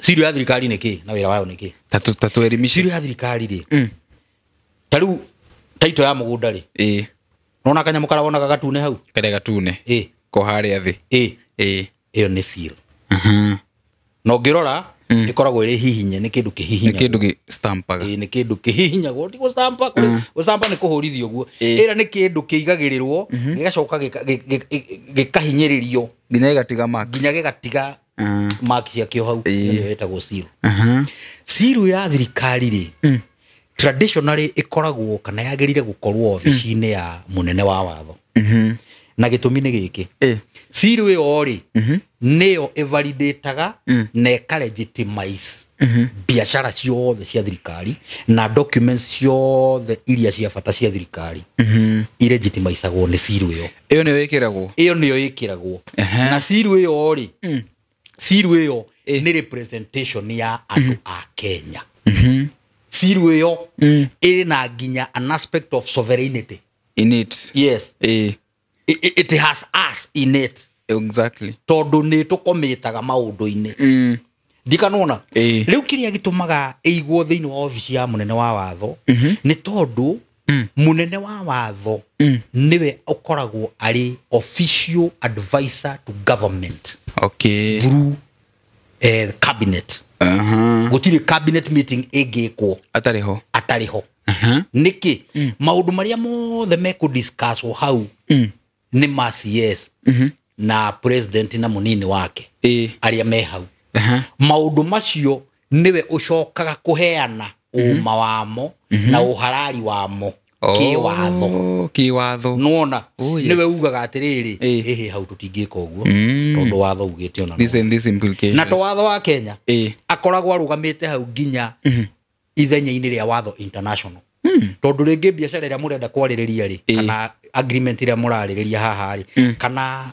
ciru ya thirikari nĩ kĩ na wĩra wayo nĩ kĩ? Ta tũelimishe. Ciru ya thirikari rĩ, ta rĩu taito ya mũgũnda rĩ, Ĩ. nona kanyamũ karĩa wonaga gatune hau? Karĩa gatune. Ĩ. Ko harĩa thĩ. Ĩ. Ĩ. Ĩyo nĩ seal. Na ũngĩrora ĩkoragwo ĩrĩ hihinye, nĩ kĩndũ Nĩ kĩhihinyagwo. kĩndũ gĩ stampaga. Ĩ, nĩ kĩndũ kĩhihinyagwo, ti gũstampa, gũstampa nĩ kũhũrithio ũguo. Ĩ. Ĩra nĩ kĩndũ kĩigagĩrĩrwo gĩgacoka gĩkahinyĩrĩrio Nginya gĩgatiga marks. nginya gĩgatiga mark ciakĩo hau. Ĩ. Nĩyo ĩtagwo seal. Aha. Seal ya thirikari rĩ, traditionally ĩkoragwo kana yagĩrĩire gũkorwo obici-inĩ ya mũnene wa watho. Na gĩtũmi nĩ gĩkĩ. Ĩ. Seal ĩyo rĩ, nĩyo ĩvalidataga na ĩkalegitimize biacara ciothe cia thirikari na documents ciothe iria cia bata cia thirikari ilegitimizagwo nĩ seal ĩyo. Ĩyo nĩyo ĩkĩragwo. Ĩyo nĩyo ĩkĩragwo. Na seal ĩyo rĩ, seal ĩyo nĩ representation ya andũ a Kenya. Seal ĩyo ĩrĩ na nginya an aspect of sovereignty. In it. Yes. Ĩ. It has us in it. Exactly. Tondũ nĩ tũkomĩtaga maũndũ-inĩ. Ndikanona. Ĩ. Rĩu kĩrĩa gĩtũmaga ĩigwo thĩinĩ wa obici ya mũnene wa watho nĩ tondũ mũnene wa watho nĩwe ũkoragwo arĩ official advisor to government Okay. through cabinet. Aha. Gũtirĩ cabinet meeting ĩngĩkwo Atarĩ ho. atarĩ ho. Nĩkĩ maũndũ marĩa mothe mekũdiscusswo hau nĩ ma CS na president na mũnini wake Ĩ. arĩa me hau. Aha. Maũndũ macio nĩwe ũcokaga kũheana ũma wamo na ũharari wamo kĩwatho. Kĩwatho. Nona Oh, yes. nĩwe ugaga atĩrĩrĩ, Ĩ. ĩhĩ hau tũtingĩka ũguo tondũ watho ugĩte ona This and this implications. na to watho wa Kenya Ĩ. akoragwo arũgamĩte hau nginya ithenya-inĩ rĩa watho international tondũ rĩngĩ biacara ĩrĩa mũrenda kwarĩrĩria rĩ, kana agreement ĩrĩa mũrarĩrĩria haha rĩ, kana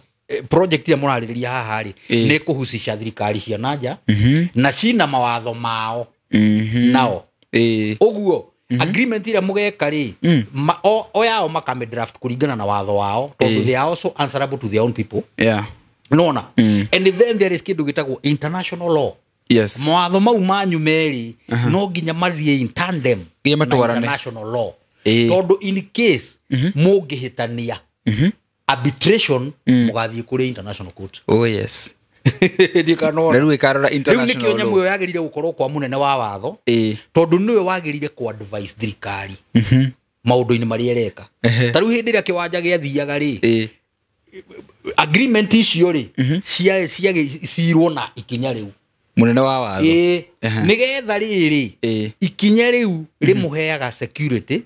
project ĩrĩa mũrarĩrĩria haha rĩ, nĩ kũhucisha thirikari cia nanja na cina mawatho mao nao. Ĩ. Ũguo agreement ĩrĩa mũgeka rĩ, o yao makame draft kũringana na watho wao tondũ they are also answerable to their own people. Yeah. Nona and then there is kĩndũ gĩtagwo international law. Yes. Mawatho mau manyu merĩ no nginya mathiĩ in tandem Nginya na matwarane. international law. Ĩ. Tondũ in case mũngĩhĩtania arbitration mũgathiĩ kũrĩ international court. Oh yes. Ndikanona. Na rĩu ĩkarora Rĩu nĩkĩo international nyamũ law. ĩyo yagĩrĩire gũkorwo kwa mũnene wa watho Ĩ. tondũ nĩwe wagĩrĩire kũ advise thirikari maũndũ-inĩ marĩa ĩreka. Ta rĩu hĩndĩ ĩrĩa kĩwanja gĩathiaga rĩ, Ĩ. Agreement icio rĩ cia ciagĩcirwo na ikinya rĩu Mũnene wa watho. Nĩgetha rĩrĩ ikinya rĩu rĩmũheaga security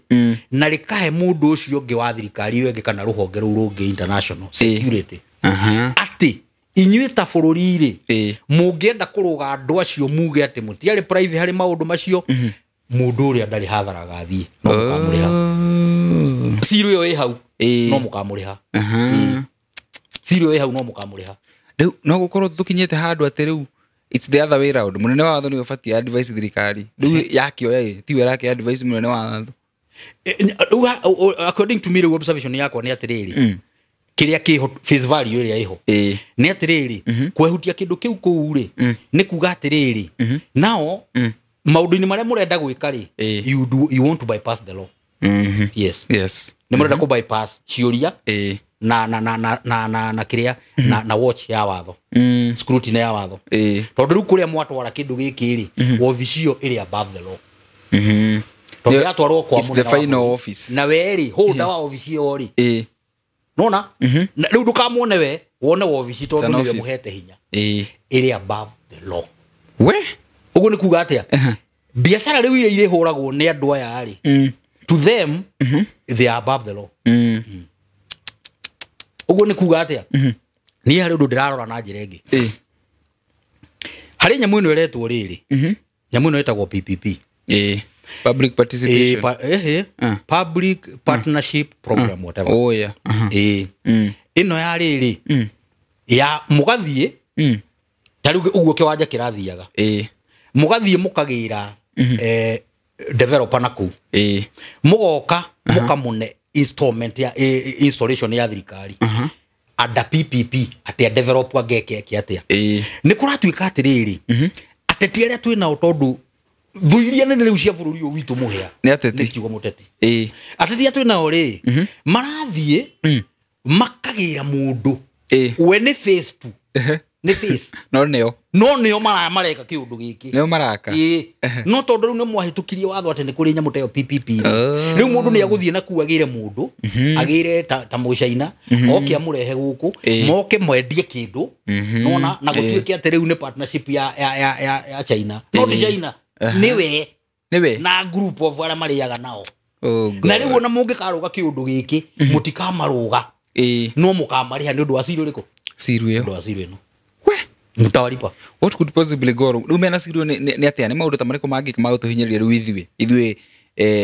na rĩkahe mũndũ ũcio ũngĩ wa thirikari ĩyo ĩngĩ kana rũhonge rũu rũngĩ international security. Atĩ inyuĩ ta bũrũri rĩ mũngĩenda kũrũga andũ acio muge atĩ mũtiarĩ private harĩ maũndũ macio, mũndũ ũrĩa ndarĩ hathara agathiĩ, no mũkamũrĩha. Ciru ĩyo ĩ hau, no mũkamũrĩha. Ciru ĩyo ĩ hau, no mũkamũrĩha. Rĩu no gũkorwo tũkinyĩte handũ atĩ rĩu it's the other way round. Mũnene wa watho nĩwe ũbatiĩ advice thirikari. Rĩu yakĩoya ĩ tiwe ĩrakĩ advice mũnene wa watho. Rĩu according to me, rĩu observation yakwa nĩ atĩrĩrĩ, kĩrĩa kĩho, face value ĩrĩa ĩho nĩ atĩrĩrĩ, kwehutia kĩndũ kĩu kũu rĩ, nĩ kuga atĩrĩrĩ, nao maũndũ-inĩ marĩa mũrenda gwĩka rĩ, you want to bypass the law. Yes. Yes. Nĩ mũrenda kũ bypass ciũria na na na na na na na kĩrĩa na watch ya watho, scrutiny ya watho, tondũ rĩu kũrĩa mwatwara kĩndũ gĩkĩ rĩ, wabici ĩyo ĩrĩ above the law, tondũ yatwarwo kwa It's the mũnene wa final bũrũri. office. Na we rĩ, holder wa wabici ĩyo rĩ, nona na rĩu ndũkamwone we, wone wabici, tondũ an nĩwe office. mũhete hinya, ĩrĩ above the law. We. Ũguo nĩ kuga atĩa? Biacara rĩu iria irĩhũragwo nĩ andũ aya rĩ, to them they are above the law. Ũguo nĩ kuga atĩa? Niĩ harĩ ũndũ ndĩrarora na njĩra ĩngĩ. Harĩ nyamũ ĩno ĩretwo rĩrĩ, nyamũ ĩno ĩtagwo PPP. Public participation. Public partnership program, whatever. Oh yeah. Ĩno ya rĩrĩ ya mũgathiĩ, ta rĩu ũguo kĩwanja kĩrathiaga, mũgathiĩ mũkagĩra developer na kũu, mũgoka mũkamũne installment ya installation ya thirikari under PPP, atĩ a develop angeke eke atĩa. Nĩ kũratuĩka atĩrĩrĩ, ateti arĩa twĩ nao, tondũ thũ iria nene rĩu cia bũrũri ũyũ witũ mũhĩa Nĩ ateti. nĩ kiugo mũteti. Ateti arĩa twĩ nao rĩ, marathiĩ makagĩra mũndũ we nĩ face tu, nĩ face. No nĩo. No nĩo mareka kĩũndũ gĩkĩ. Nĩo maraka. Ĩĩ, no tondũ rĩu nĩ mwahĩtũkirie watho atĩ nĩ kũrĩ nyamũ ta ĩyo PPP rĩ, rĩu mũndũ nĩ agũthiĩ na kuu agĩre mũndũ, agĩre ta mũcaina oke amũrehe gũkũ, moke mwendie kĩndũ, nona na gũtuĩke atĩ rĩu nĩ partnership ya China, no ti China, nĩwe Nĩwe. na group of arĩa marĩaga nao. Oh God. Na rĩu ona mũngĩkarũga kĩũndũ gĩkĩ, mũtikamarũga, no mũkamarĩha nĩ ũndũ wa cira ũrĩkũ? Ciru ĩyo. Ũndũ wa cira ĩno. We. Mtawalipa. What could possibly go wrong? Rĩu mena ciru nĩ atĩa? Nĩ maũndũ ta marĩkũ mangĩka ma gũtũhinyĩrĩria rĩu ithuĩ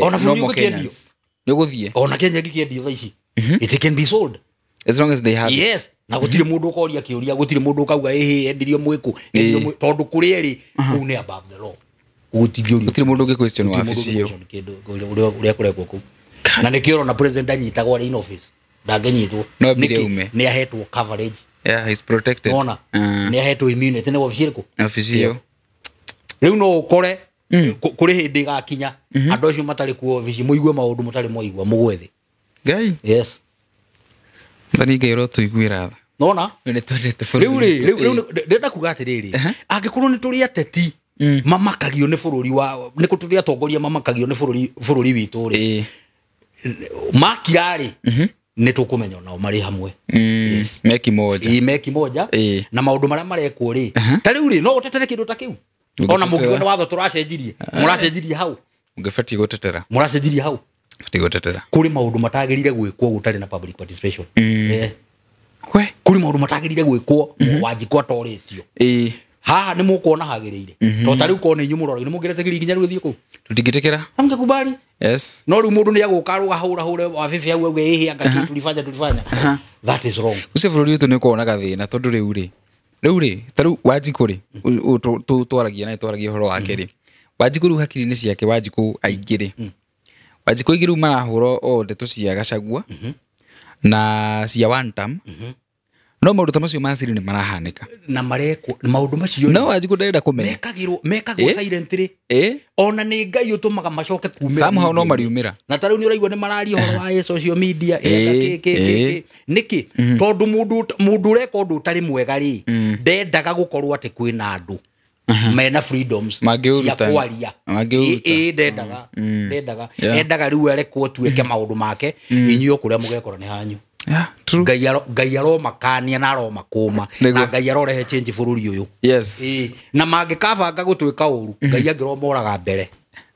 Ona bũrũri normal ũgĩkĩendio. Kenyans? Nĩ ũgũthiĩ. Ona Kenya gĩkĩendio thaa ici, it can be sold As long as they have it. Yes, na gũtirĩ mũndũ ũkoria kĩũria, gũtirĩ mũndũ ũkauga ĩhĩ endirio mwĩkũ, endirio tondũ kũrĩa ĩrĩ kũu nĩ above the law, gũtingĩũrio. Gũtirĩ mũndũ ũngĩ question Gũtirĩ mũndũ wabici ĩyo. ũngĩ question kĩndũ ũrĩa kũrekwo kũu, na nĩkĩo ũrona president anyitagwo arĩ in office, ndangĩnyitwo. No ambire Nĩkĩ? aume. Nĩ ahetwo coverage. Yeah, he's protected. Nona nĩ ahetwo immunity nĩ wabici ĩrĩkũ? Wabici ĩyo. Rĩu no ũkore kũrĩ hĩndĩ ĩgakinya andũ acio matarĩ kuo wabici mũigue maũndũ mũtarĩ mwaigua, mũgwe thĩ. Ngai. Yes. Mwathani Ngai ũrotũiguĩra tha. Nona Nĩ twendete bũrũri rĩu rĩ witũ. rĩu ndĩrenda kuga atĩrĩrĩ, angĩkorwo nĩ tũrĩ ateti mamakagio nĩ bũrũri wa nĩ tũrĩ atongoria mamakagio nĩ bũrũri witũ rĩ, makira rĩ, nĩ tũkũmenya nao marĩ hamwe. Yes. Meki moja. Ĩĩ, meki moja. Na maũndũ marĩa marekwo rĩ, ta rĩu rĩ, no ũtetere kĩndũ ta kĩu ona Ũngĩtetera. mũngiuga nĩ watho tũracenjirie, mũracenjirie hau. Ũngĩbatiĩ gũtetera. Mũracenjirie hau. Batiĩ gũtetera. Kũrĩ maũndũ matagĩrĩire gwĩkwo gũtarĩ na public participation. We. Kũrĩ maũndũ matagĩrĩire gwĩkwo Wanjikũ atorĩtio. Haha nĩ mũkuona hagĩrĩire, to ta rĩu korwo nĩ inyuĩ mũroraga, nĩ mũngĩretĩkĩria ikinya rĩu rĩthiĩ kũu? Tũtingĩtĩkĩra. Amngekubali. Yes. No rĩu mũndũ nĩ agũka arũga hũra hũre wabebe hau auge ĩhĩ anga kĩ tulifanya tulifanya, that is wrong. Ũcio bũrũri witũ nĩ ũkoragwo na gathĩna, tondũ rĩu rĩ ta rĩu Wanjikũ rĩ, ũyũ twaragia naye, twaragia ũhoro wake rĩ, Wanjikũ rĩu hakiri-inĩ ciake, Wanjikũ aingĩ rĩ, Wanjikũ aingĩ rĩu marahũra o ndeto cia Gachagua na cia one term, no maũndũ ta macio ma siri nĩ marahanĩka. Na marekwo maũndũ macio. No Wanjikũ ndarenda kũmenya. Mekagwo silently. Ona nĩ Ngai ũtũmaga macoke kumĩra Somehow no media-inĩ. mariumĩra. Na ta rĩu nĩ ũraigua nĩ mararia ũhoro wa social media ĩka kĩ kĩ kĩ kĩ nĩkĩ, tondũ mũndũ ũreka ũndũ ũtarĩ mwega rĩ, ndendaga gũkorwo atĩ kwĩna andũ mena freedoms cia Mangĩũruta. kwaria. Mangĩũruta. Ĩ, ndendaga. Endaga rĩu arekwo tuĩke maũndũ make, inyuĩ o kũrĩa mũgekora nĩ hanyu. Yeah, True. Ngai aromakania na aromakũma na Ngai arorehe change bũrũri ũyũ. Yes. Na mangĩkabanga gũtwĩka ũru, Ngai angĩromoraga mbere.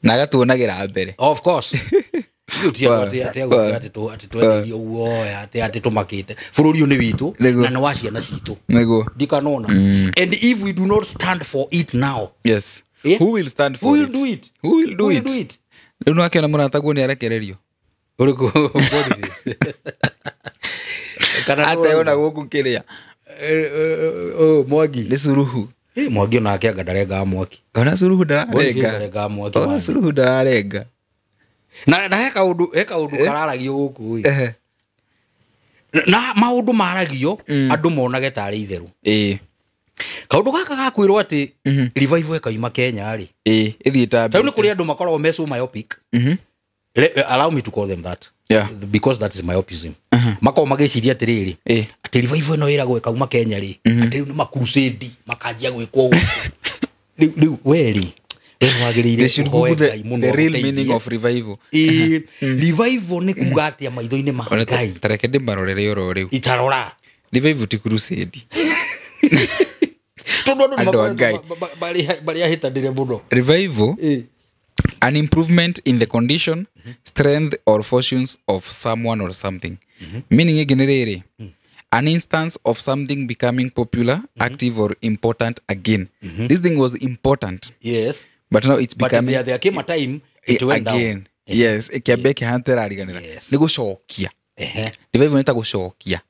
Na agatuonagĩra mbere. Of course. Atĩ twendeirio guoya, atĩ tũmakĩte. Bũrũri ũyũ nĩ witũ na nĩ wa ciana citũ. Nĩguo. Ndikanona. And if we do not stand for it now. Yes. Yeah? Who will stand for Who will it? do it? Who will do it? Rĩu nĩwakĩona mũrataguo nĩ arekererio. Ũrĩkũ? Boniface. Kana Ateona gũkũ kĩrĩa. Mwangi. Nĩ Suruhu. Mwangi onake anga ndarengaga mwaki. Ona Suruhu ndararenga. Ndarengaga mwaki. Ona Suruhu ndararenga. Na he kaũndũ kararagio gũkũ ĩ. Na maũndũ maragio andũ monage tarĩ itherũ. Kaũndũ gaka gakwĩrwo atĩ revival ĩkauma Kenya rĩ. Ĩthiĩ ta Rĩu nĩ kũrĩ andũ makoragwo me so myopic. Allow me to call them that. Yeah. Because that is myopism. Makoragwo magĩciria atĩrĩrĩ, atĩ revival ĩno ĩragwo ĩkauma Kenya rĩ, atĩ rĩu nĩ macrusade makanjia gwĩkwo gũkũ. Rĩu we rĩ, They should Google the real meaning of revival. Revival nĩ kuga atĩa maitho-inĩ ma Ngai. Tareke ndĩmarorere oro rĩu. Itarora. Revival ti crusade. Tondũ andũ marĩ ahĩtanĩre mũno. Revival, an improvement in the condition, strength or fortunes of someone or something. Meaning ĩngĩ nĩ rĩrĩ, an instance of something becoming popular, active or important again. This thing was important. Yes. But now it's becoming... But there came a time it went again. Down. Yes. Ĩkĩambia ĩkĩhana ta ĩrariganĩra. Nĩ gũcokia. Revival nĩ ta gũcokia.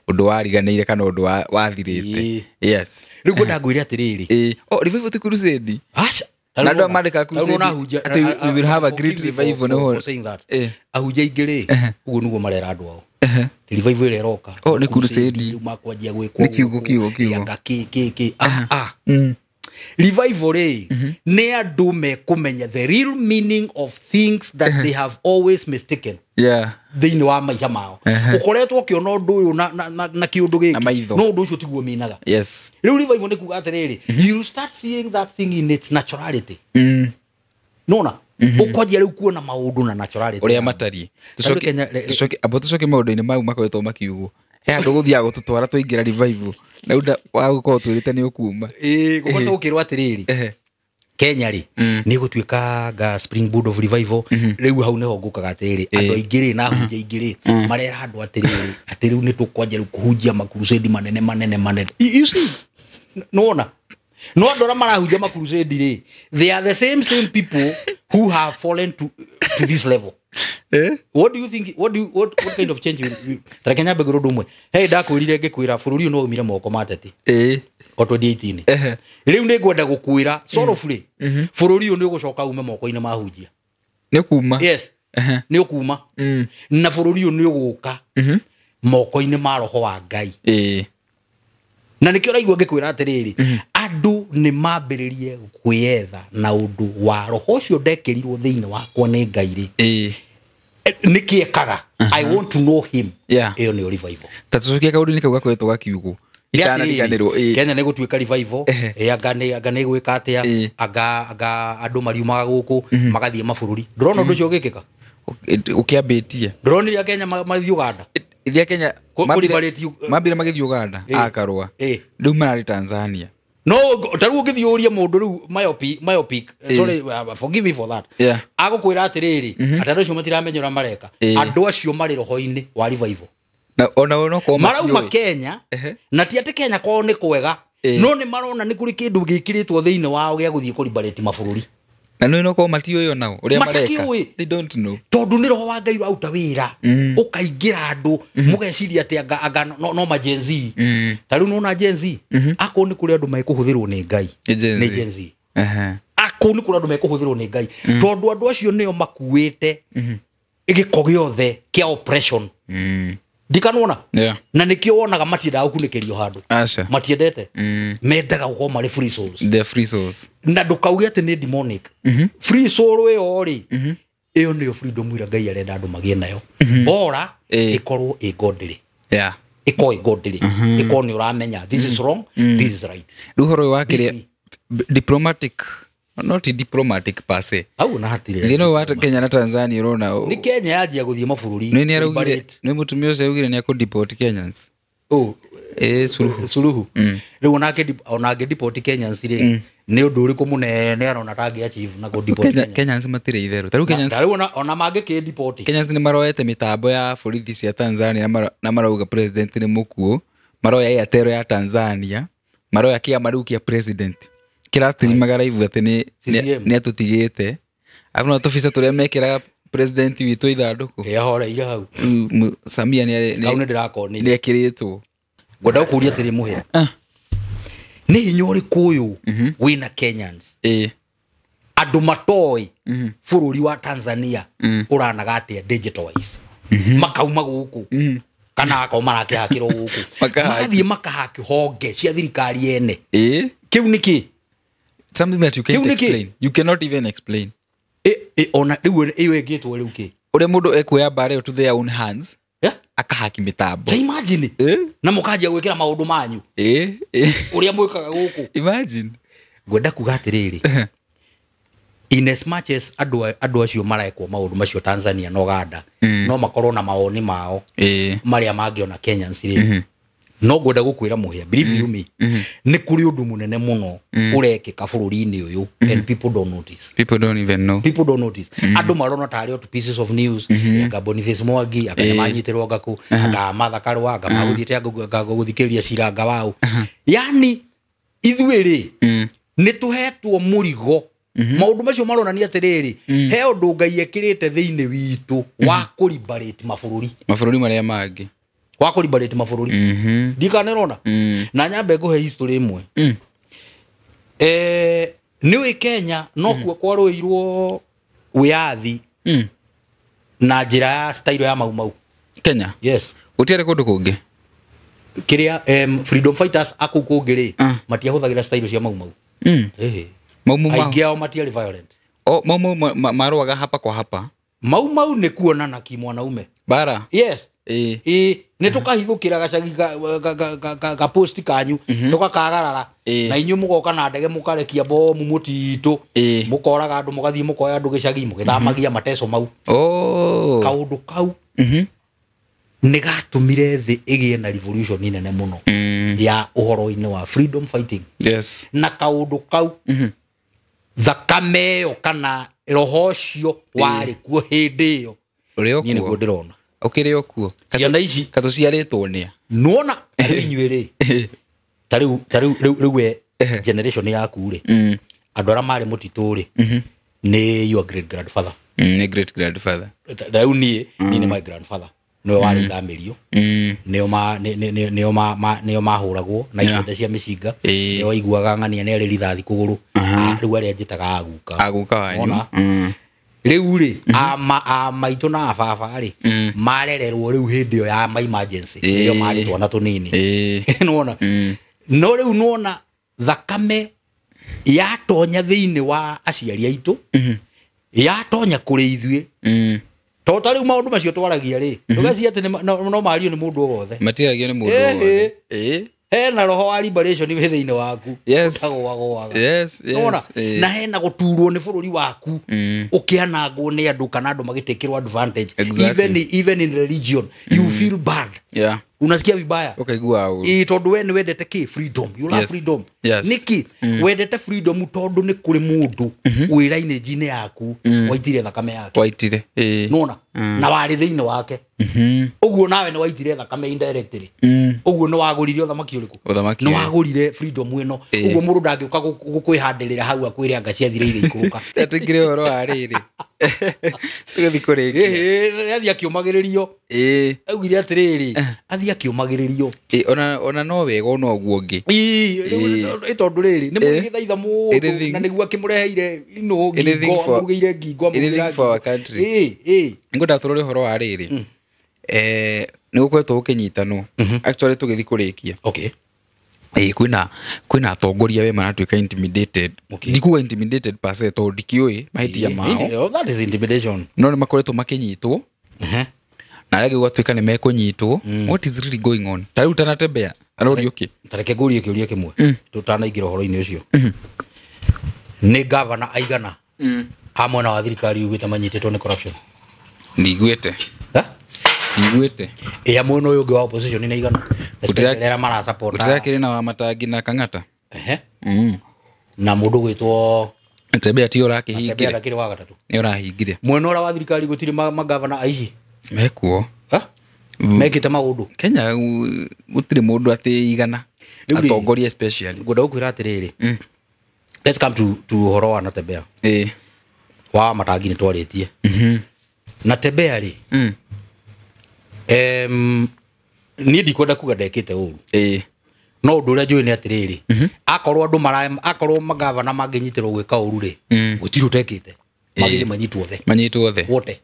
Ũndũ wariganĩire kana ũndũ wathirĩte. Yes. Rĩu ngwenda ngwĩre atĩrĩrĩ. Oh, revival ti crusade. Aca. Na andũ mandĩkaga crusade. Atĩ we will have a great revival. For saying that. Ahunjia aingĩ rĩ, ũguo nĩguo marera andũ ao. Revival ĩrĩa ĩroka. Oh, nĩ crusade. Rĩu makwanjia gwĩkwo. Nĩ kiugo. Anga kĩ. Revival rĩ, nĩ andũ mekũmenya the real meaning of things that they have always mistaken. Yeah. Thĩinĩ wa maica mao. Ũkoretwo ũkĩona ũndũ ũyũ na kĩũndũ gĩkĩ. No ũndũ ũcio tiguo minaga. Yes. Rĩu revival nĩ kuga atĩrĩrĩ, you start seeing that thing in its naturality. Nona? Ũkwanjia rĩu kuona maũndũ na naturality. Ũrĩa matariĩ. Tũcoke maũndũ-inĩ mau makoretwo makiugwo. He andũ gũthiaga gũtũtwara twaingĩra revival. Na ũndũ wa gũkorwo twĩrĩte nĩ ũkuma. Gũkoretwo gũkĩrwo atĩrĩrĩ, Kenya rĩ, nĩ gũtuĩka nga springboard of revival. Rĩu hau nĩho ngũkaga atĩrĩrĩ, andũ aingĩ rĩ na ahunjia aingĩ rĩ, marera andũ atĩrĩrĩ, atĩ rĩu nĩ tũkwanjia rĩu kũhunjia macrusade manene manene manene. You see, nĩwona? No andũ arĩa marahunjia macrusade rĩ, they are the same people who have fallen to this level. What do you think? What kind of change will tareke nyambe ngwĩre ũndũ ũmwe. Hey, ndakwĩrire ngĩkwĩra bũrũri ũyũ no umire moko ma ateti. O 2018. Rĩu nĩ ngwenda gũkwĩra sorrowfully, bũrũri ũyũ nĩ ũgũcoka ume moko-inĩ ma ahunjia. Nĩ ũkuma. Yes. Nĩ ũkuma. Na bũrũri ũyũ nĩ ũgũka moko-inĩ ma roho wa Ngai. Na nĩkĩo ũraigua ngĩkwĩra atĩrĩrĩ, andũ nĩ mambĩrĩrie kwĩyetha na ũndũ wa roho ũcio ndekĩrirwo thĩinĩ wakwa nĩ Ngai rĩ. Nĩkĩ ekaga? I want to know him. Ĩyo nĩyo revival. Ta tũcokie kaũndũ-inĩ kau gakoretwo gakiugwo. Itanariganĩrwo. Kenya nĩ gũtuĩka revival. Anga nĩ gwĩka atĩa? Anga andũ mariumaga gũkũ magathiĩ mabũrũri. Ndũrona ũndũ ũcio ũgĩkĩka? Ũkĩambĩtie. Ndũronire Kenya mathiĩ Uganda? Ithia Kenya mambire magĩthiĩ Uganda akarũa. Rĩu mararĩ Tanzania. No, ta rĩu ũngĩthiĩ ũrie mũndũ rĩu myopic, sorry, forgive me for that. Agũkwĩra atĩrĩrĩ, atĩ andũ acio matiramenya ũrĩa mareka. Andũ acio marĩ roho-inĩ wa revival. Na ona no ko marauma Kenya, na ti atĩ Kenya kwao nĩ kwega, no nĩ marona nĩ kũrĩ kĩndũ gĩkĩrĩtwo thĩinĩ wao gĩa gũthiĩ kũribarĩti mabũrũri. Na no ko matiũĩ onao ũrĩa mareka. They don't know. Tondũ nĩ roho wa Ngai ũraruta wĩra, ũkaingĩra andũ, mũgeciria atĩ anga no ma Gen Z. Ta rĩu nĩwona Gen Z, akorwo nĩ kũrĩ andũ mekũhũthĩrwo nĩ Ngai, nĩ Gen Z. Akorwo nĩ kũrĩ andũ mekũhũthĩrwo nĩ Ngai, tondũ andũ acio nĩo makuĩte gĩko gĩothe kĩa oppression. Ndikanona? Na nĩkĩo wonaga matiendaga gũkunĩkĩrio handũ. Matiendete. Mendaga gũkorwo marĩ free souls. They're free souls. Na ndũkauge atĩ nĩ demonic. Free soul ĩyo rĩ, ĩyo nĩyo freedom ĩrĩa Ngai arenda andũ magĩe nayo. Bora ĩkorwo ĩ godly. Ĩkorwo ĩ godly. Ĩkorwo nĩ ũramenya this is wrong, this is right. Rĩu ũhoro ũyũ wa kĩrĩa diplomatic Not diplomatic per se. Hau na hatirĩ. Thĩna wa Kenya na Tanzania ũrona. Nĩ Kenya yanjia gũthiĩ mabũrũri. Nĩ nĩaraugire nĩ mũtumia ũcio augire nĩ akũ-deport Kenyans. Oh, Suluhu. Suluhu. Rĩu onake deport Kenyans rĩ, nĩ ũndũ ũrĩkũ mũnene arona ta angĩ-achieve na kũ-deport Kenyans? Kenyans matirĩ itherũ. Ta rĩu Kenyans Rĩu ona mangĩkĩ-deport. Kenyans nĩ maroete mĩtambo ya borithi cia Tanzania na marauga president nĩ mũkuũ. Maroya Airtel ya Tanzania, maroya kĩama rĩu kĩa president. Kĩrastreamaga live atĩ nĩ atũtigĩte. Arabu na tũbica tũrĩa mekĩraga president witũ ithandũkũ. Ahoreire hau. Samia nĩ ekĩrĩtwo. Ngwenda gũkũria atĩrĩ Mũhĩa. Nĩ hinya ũrĩkũ ũyũ wĩna Kenyans? Andũ matoĩ bũrũri wa Tanzania ũranaga atĩa digital wise. Makauma gũkũ. Kana akorwo marakĩhakĩrwo gũkũ. Magathiĩ makahaki honge cia thirikari ene. Kĩu nĩ kĩ? Something that you can't explain. You cannot even explain. Ona rĩu ĩyo ĩngĩtwo rĩu kĩ? Ũrĩa mũndũ ekuoya mbara ĩyo to their own hands. Akahaki mĩtambo. Imagine. Na mũkanjia gwĩkĩra maũndũ manyu. Ũrĩa mwĩkaga gũkũ. Imagine. Ngwenda kuga atĩrĩrĩ. In as much as andũ acio marekwo maũndũ macio Tanzania na Uganda, no makorwo na mawoni mao marĩa mangĩona Kenyans rĩ. No ngwenda gũkwĩra Mũhĩa, believe you me, nĩ kũrĩ ũndũ mũnene mũno ũrekĩka bũrũri-inĩ ũyũ and people don't notice. People don't even know. People don't notice. Andũ marona tarĩ o pieces of news anga Boniface Mwangi anga nĩmanyitĩrwo anga kũ anga Martha Karua anga magũthiĩte anga gũthikĩrĩria cira anga waũ. Yani ithuĩ rĩ nĩ tũhetwo mũrigo. Maũndũ macio maronania atĩrĩrĩ, he ũndũ Ngai ekĩrĩte thĩinĩ witũ wa kũ-liberate mabũrũri. Mabũrũri marĩa mangĩ. Wa kũ-liberate mabũrũri. Ndikanĩrona. Na nyambe ngũhe history ĩmwe. Nĩũĩ Kenya no kuo kwarũĩirwo wĩyathi na njĩra ya style ya Mau Mau. Kenya? Yes. Gũtiarĩ kũndũ kũngĩ? Kĩrĩa freedom fighters a kũu kũngĩ rĩ, matiahũthagĩra style cia Mau Mau. Mau Mau aingĩ ao matiarĩ violent. Mau Mau marũaga hapa kwa hapa. Mau Mau nĩ kuonana kimwanaume. Bara? Yes. Nĩ tũkahithũkĩra gacagi ga post kanyu tũgakagarara na inyuĩ mũgoka na ndege mũkarekia bomu mũtitũ mũkoraga andũ mũgathiĩ mũkoya andũ gĩcagi mũgĩthamagia mateco mau. Kaũndũ kau nĩ gatũmire thĩ ĩgĩe na revolution nene mũno ya ũhoro-inĩ wa freedom fighting. Yes. Na kaũndũ kau thakame ĩyo kana roho ũcio warĩ kuo hĩndĩ ĩyo. Niĩ nĩguo ndĩrona. Ũkĩrĩ o kuo. Ciana ici katũciarĩtwo nĩa. Nĩwona tarĩu inyuĩ rĩ, tarĩu rĩu we generation yaku rĩ, andũ arĩa marĩ mũtitũ rĩ, nĩ your great grandfather. Nĩ great grandfather. Rĩu niĩ nĩ my grandfather. Nĩwe warĩ ithamĩrio. Nĩo mahũragwo na ikonde cia mĩcinga. Nĩo waiguaga ng'ania nĩ arĩ rithathi kũgũrũ. Rĩu arĩa njĩtaga aguka. Aguka wanyu. Rĩu rĩ, a maitũ na ababa rĩ, marererwo rĩu hĩndĩ ĩyo ya ma emergency. Nĩo marĩ twana tũnini. Nĩwona? No rĩu nĩwona thakame yatonya thĩinĩ wa aciari aitũ, yatonya kũrĩ ithuĩ. To ta rĩu maũndũ macio twaragia rĩ, ndũgecirie atĩ no mario nĩ mũndũ o wothe. Matiaragio nĩ mũndũ o wothe. Hena roho wa liberation wĩ thĩinĩ waku. Yes. Ũtagũagũaga. Yes, yes. Na hena gũturwo nĩ bũrũri waku ũkĩanangwo nĩ andũ kana andũ magĩtĩkĩrwo advantage. Exactly. Even in religion you feel bad. Yeah. Unasikia vibaya. Ũkaigua ũru. Tondũ we nĩ wendete kĩ? Freedom. You love freedom. Yes. Nĩkĩ? Wendete freedom tondũ nĩ kũrĩ mũndũ wĩ lineage-inĩ yaku waitire thakame yake. Waitire. Nĩwona? Na warĩ thĩinĩ wake. Ũguo nawe nĩ waitire thakame indirectly. Ũguo nĩ wagũrire ũthamaki ũrĩkũ? Ũthamaki. Nĩ wagũrire freedom ĩno. Ũguo mũndũ ndangĩũka gũkwĩhandĩrĩra hau akwĩre anga ciathire igĩikũrũka. Tũingĩre ũhoro wa rĩrĩ. Tũgĩthiĩ kũrĩkia. Athiĩ akĩũmagĩrĩrio. Augire atĩrĩrĩ, athiĩ akĩũmagĩrĩrio. Ona no wega ona ũguo ũngĩ. Tondũ rĩrĩ, nĩ mũgĩthaitha mũndũ na nĩguo akĩmũreheire ino ngingo, amũrugĩire ngingo, amũrugĩire for our country. Ngwenda tũrore ũhoro wa rĩrĩ. Nĩ gũkoretwo gũkĩnyitanwo. Actually tũgĩthiĩ kũrĩkia. Okay. Kwĩna atongoria we maratuĩka intimidated. Okay. Ndikuga intimidated per se tondũ ndikĩũĩ mahĩtia mao. That is intimidation. No nĩ makoretwo makĩnyitwo. Na arĩa angĩ gũgatuĩka nĩ mekũnyitwo. What is really going on? Ta rĩu Tanatembea arorio kĩ? Ta reke ngũrie kĩũria kĩmwe tũtanaingĩra ũhoro-inĩ ũcio. Nĩ gavana aigana a mwena wa thirikari ugĩte manyitĩtwo nĩ corruption? Niguĩte. Ha? Niguĩte. Ĩ a mwena ũyũ ũngĩ wa opposition nĩ aigana, especially arĩa marasupport? Gũtirakĩrĩ na wa matangi na Kang'ata. Ehe. Na mũndũ gwĩtwo Tembea ti Tembea ũrakĩhingire. ndakĩrĩ wa gatatũ. Nĩ ũrahingire. Mwena ũrĩa wa thirikari gũtirĩ magavana aici? Mekuo. Ha? Mekĩte maũndũ. Kenya gũtirĩ mũndũ atĩ igana. Rĩu rĩ- Atongoria especially. Ngwenda gũkwĩra atĩrĩrĩ, let's come to ũhoro wa Natembeya. Ĩ. Wa matangi nĩ twarĩtie. Natembeya rĩ, niĩ ndikwenda kuga ndekĩte ũru, Ĩ. no ũndũ ũrĩa njũĩ nĩ atĩrĩrĩ, akorwo andũ mara akorwo magavana mangĩnyitĩrwo gwĩka ũru rĩ, gũtirĩ ũtekĩte, magĩthiĩ manyitwo othe. Manyitwo othe. Wote.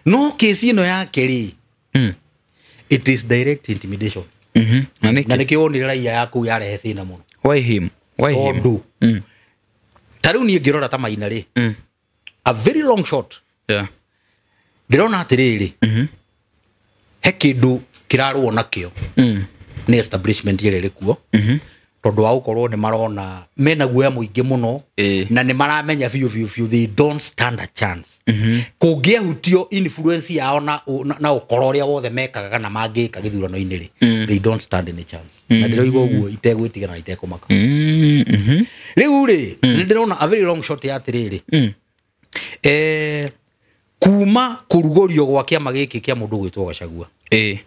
No kesi ĩno yake rĩ, it is direct intimidation. Na Na nĩkĩ? nĩkĩo wonire raia ya kũu yarehe thĩna mũno. Why him? Why him? Tondũ ta rĩu niĩ ngĩrora ta Maina rĩ, a very long shot, Yeah. ndĩrona atĩrĩrĩ, he kĩndũ kĩrarũo nakĩo nĩ establishment ĩrĩa ĩrĩ kuo, tondũ wa gũkorwo nĩ marona mena guoya mũingĩ mũno, Ĩ. na nĩ maramenya biũ biũ biũ they don't stand a chance kũngĩahutio influence yao na ũkora ũrĩa wothe mekaga kana mangĩka gĩthurano-inĩ rĩ, they don't stand any chance. Na ndĩroiga ũguo itegwĩtigĩra na itekũmaka. Rĩu rĩ, nĩ ndĩrona a very long shot ya atĩrĩrĩ, kuma kũrugũrio gwa kĩama gĩkĩ kĩa mũndũ gwĩtwo Gachagua, Ĩ.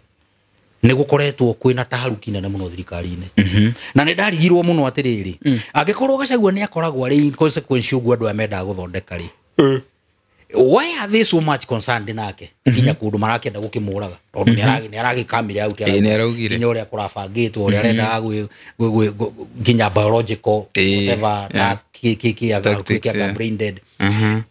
nĩ gũkoretwo kwĩna taharuki nene mũno thirikari-inĩ, na nĩ ndarigirwo mũno atĩrĩrĩ, angĩkorwo Gachagua nĩ akoragwo arĩ inconsequential ũguo andũ aya mendaga gũthondeka rĩ, why are they so much concerned nake nginya kũndũ marakĩenda gũkĩmũraga? Tondũ nĩ aragĩkamire out. Ĩ, nĩ araugire. Nginya ũrĩa kũrabangĩtwo, ũrĩa arendaga nginya biological, Ĩ, whatever, na yeah. kĩ kĩ kĩ Tactics, anga yeah. brain dead.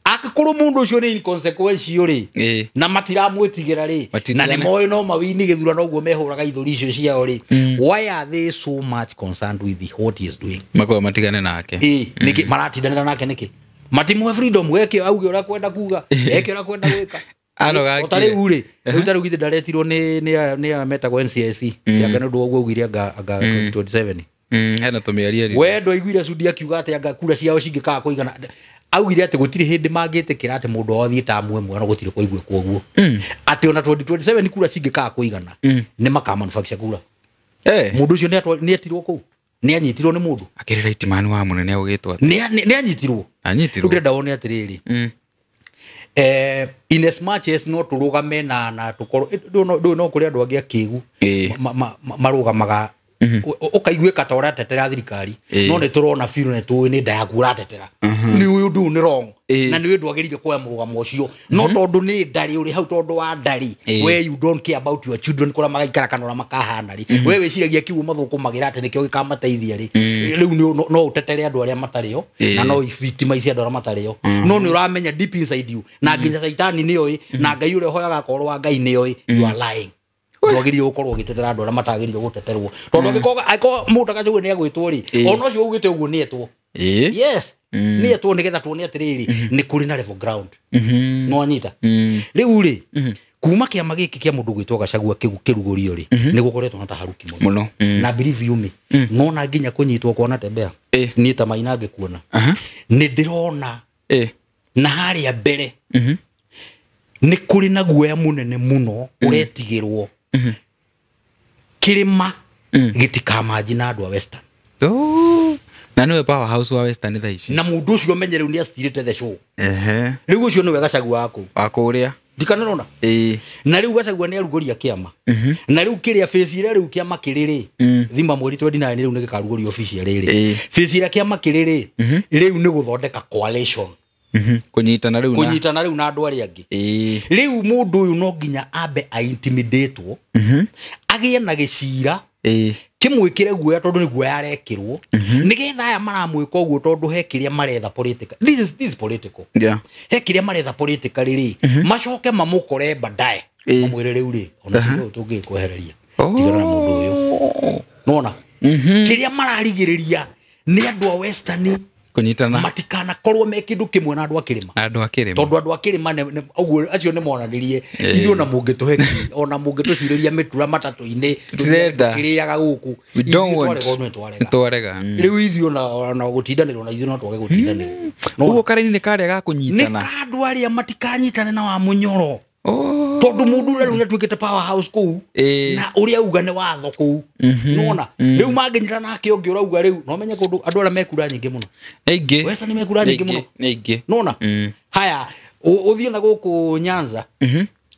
Angĩkorwo mũndũ ũcio nĩ inconsequential rĩ, Ĩ. na matiramwĩtigĩra rĩ, na Matitigane. nĩ moĩ no mawini gĩthurano ũguo mehũraga ithũri icio ciao rĩ, why are they so much concerned with what he is doing? Makorwo matigane nake. Ĩ, nĩkĩ maratindanĩra nake? Nĩkĩ matimũhe freedom eke auge ũrĩa kwenda kuga, eke ũrĩa kwenda gwĩka? Ano O ta gakire. rĩu rĩ, rĩu ta rĩu githĩ ndaretirwo nĩ aya metagwo NCIC anga nĩ ũndũ wa ũguo augire anga 27. Hena tũmĩario rĩ. We ndwaiguire Sudi akiuga atĩ anga kura ciao cingĩkaga kũigana? Augire atĩ gũtirĩ hĩndĩ mangĩtĩkĩra atĩ mũndũ wao athiĩ tamu ĩmwe, no gũtirĩ kũigue kwoguo atĩ ona 2027 kura cingĩkaga kũigana, nĩ makamanufacture kura. Eh. Mũndũ ũcio nĩ etirwo kũu, nĩ anyitirwo nĩ mũndũ. Akĩrĩ right man wa mũnene ũgĩtwo atĩa? Nĩ anyitirwo. Anyitirwo. Rĩu ndĩrenda wone atĩrĩrĩ, in as much as no tũrũgame na tũkorwo ndũĩ no kũrĩ andũ angĩ akĩgu Ĩ. marũgamaga ũkaiguĩka ta ũratetera thirikari, Ĩ. no nĩ tũrona biũ nĩ tũĩ nĩ nda yaku ũratetera, nĩ ũyũ ũndũ ũyũ nĩ wrong, Ĩ. na nĩ ũyũ ndwagĩrĩire kuoya mũrũgamo ũcio, no tondũ nĩ ndarĩ ũrĩ hau, tondũ wa ndarĩ, Ĩ. we you don't care about your children kũrĩa magaikara kana ũrĩa makahana rĩ, we wĩciragia kiugo mathũkũmagĩra atĩ nĩkĩo gĩkamateithia rĩ, rĩu no ũtetere andũ arĩa matarĩ o, Ĩ. na no victimize andũ arĩa matarĩ o, no nĩ ũramenya deep inside you, na nginya caitani nĩoĩ, na Ngai ũrĩa ũhoyaga akorwo wa Ngai nĩoĩ, you are lying. Ndwagĩrĩire gũkorwo ũgĩtetera andũ arĩa matagĩrĩire gũteterwo, tondũ angĩkorwo mũndũ Gachagua nĩ agwĩtwo rĩ, Ĩ. ona ũcio augĩte ũguo nĩ etwo. Ĩ. Yes, nĩ etwo nĩgetha tuone atĩrĩrĩ, nĩ kũrĩ na level ground. No anyita rĩu rĩ, kuma kĩama gĩkĩ kĩa mũndũ gwĩtwo Gachagua kĩrugũrio rĩ, nĩ gũkoretwo na taharuki mũno. Mũno. Na believe you me, nona nginya kũnyitwo kwa Natembeya, Ĩ. niĩ ta Maina ngĩkuona, Aha. nĩ ndĩrona Ĩ. na harĩa mbere nĩ kũrĩ na guoya mũnene mũno ũretigĩrwo kĩrĩma gĩtikamanji na andũ a Western. Oh. Na nĩwe powerhouse wa Western thaa ici. Na mũndũ ũcio menye rĩu nĩ acirĩte the show. Ehe. Rĩu ũcio nĩwe Gachagua wa kũu. Wa kũrĩa. Ndikanarona. Ĩ. Na rĩu Gachagua nĩ arugũria kĩama, na rĩu kĩrĩa face ĩrĩa rĩu kĩama kĩrĩ rĩ, thima mweri 29 rĩu nĩ gĩkarugũrio official rĩrĩ, Ĩ. face ĩrĩa kĩama kĩrĩ rĩ, rĩu nĩ gũthondeka coalition. Kũnyitana rĩu na. Kũnyitana rĩu na andũ arĩa angĩ. Ĩ. Rĩu mũndũ ũyũ no nginya ambe aintimidĩtwo, agĩe na gĩcira Ĩ. kĩmwĩkĩre guoya, tondũ nĩ guoya arekĩrwo, nĩgetha aya maramwĩka ũguo, tondũ he kĩrĩa maretha political, this is political, Yeah. he kĩrĩa maretha politically rĩ, macoke mamũkore baadaye, Ĩ. mamwĩre rĩu rĩ, ona cira ũyũ tũngĩkwehereria, tigana na mũndũ ũyũ. Nona kĩrĩa mararigĩrĩria nĩ andũ a Western. Kũnyitana. Matikanakorwo me kĩndũ kĩmwe na andũ a kĩrĩma. Andũ a kĩrĩma. Tondũ andũ a kĩrĩma ũguo acio nĩ monanirie ithuĩ ona mũngĩtũhe ona mũngĩtũcirĩria mĩtura matatũ-inĩ Tũtirenda. tũkĩrĩaga gũkũ. We don't want. Nĩ twarega. Rĩu ithuĩ ona gũtindanĩrwo na ithuĩ no twage gũtindanĩrwo. Ũguo karaini nĩ karĩa ga Nĩ kũnyitana. ka andũ arĩa matikanyitane na wa Mũnyoro. Oh. Tondũ mũndũ ũrĩa rĩu nĩatuĩkĩte powerhouse kũu na ũrĩa auga nĩ watho kũu. Nĩwona? Rĩu mangĩnyitana nake ũngĩ ũrauga rĩu no menye kũndũ andũ arĩa mekura nyingĩ mũno. Nĩ aingĩ. Western mekura nyingĩ mũno. Nĩ aingĩ. Nĩwona? Haya, ũthiĩ na gũkũ Nyanza.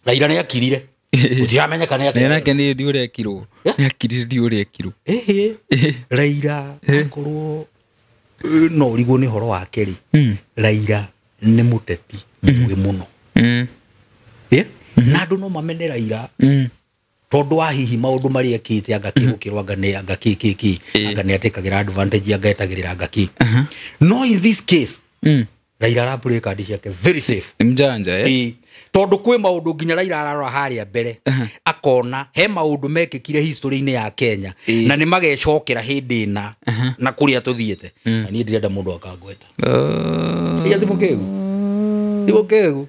Raila nĩ akirire. Gũtiramenyeka nĩ Nĩ atĩa. nake nĩ ndi ũrĩa ekirwo. Nĩ akirire ndi ũrĩa ekirwo. Ĩhĩ. Raila akorwo no ũrigwo nĩ ũhoro wake rĩ. Raila nĩ mũteti mũũgĩ mũno. Na andũ no mamene Raila tondũ wa hihi maũndũ marĩa ekĩte anga kĩgũkĩrwo anga nĩ anga kĩ kĩ kĩ anga nĩ atĩkagĩra advantage anga etagĩrĩra anga kĩ. No in this case Raila araplay kandi ciake very safe. Nĩ mjanja eh? Tondũ kwĩ maũndũ nginya Raila ararora harĩa mbere akona he maũndũ mekĩkire history-inĩ ya Kenya na nĩ magecokera hĩndĩ ĩna na kũrĩa tũthiĩte. Na niĩ ndirenda mũndũ akangweta. Ia ti mũkĩgu. Ti mũkĩgu.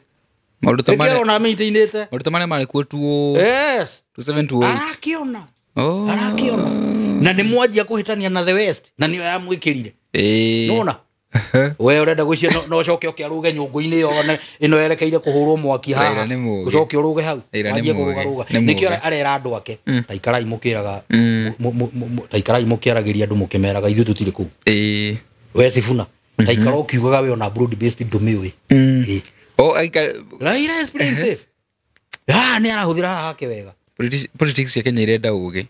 Maũndũ ta marĩa Nĩkĩo ona mĩitĩinĩte. maũndũ ta marĩa marĩ kuo 20 Yes. 27 28. Arakĩona. Oh. Arakĩona. Na nĩ mwanjia kũhĩtania na the West na nĩyo yamwĩkĩrire. Nĩwona? We ũrenda gwĩcia no ũcoke ũke arũge nyũngũ-inĩ ĩyo ĩno yerekeire kũhũrwo mwaki haha. Ũcoke ũrũge hau. Wanjie kũrũgarũga. Nĩkĩo arera andũ ake. Ta ikarai mũkĩraga ta ikarai mũkĩaragĩria andũ mũkĩmeraga ithuĩ tũtirĩ kũu. We Sifuna. Ta ikara ũkiugaga we ona broad based ndũmĩũĩ. Oh, aika Raila is playing safe. Ah, nĩ arahũthĩra haha hake wega. Politics ya Kenya irenda ũgĩ.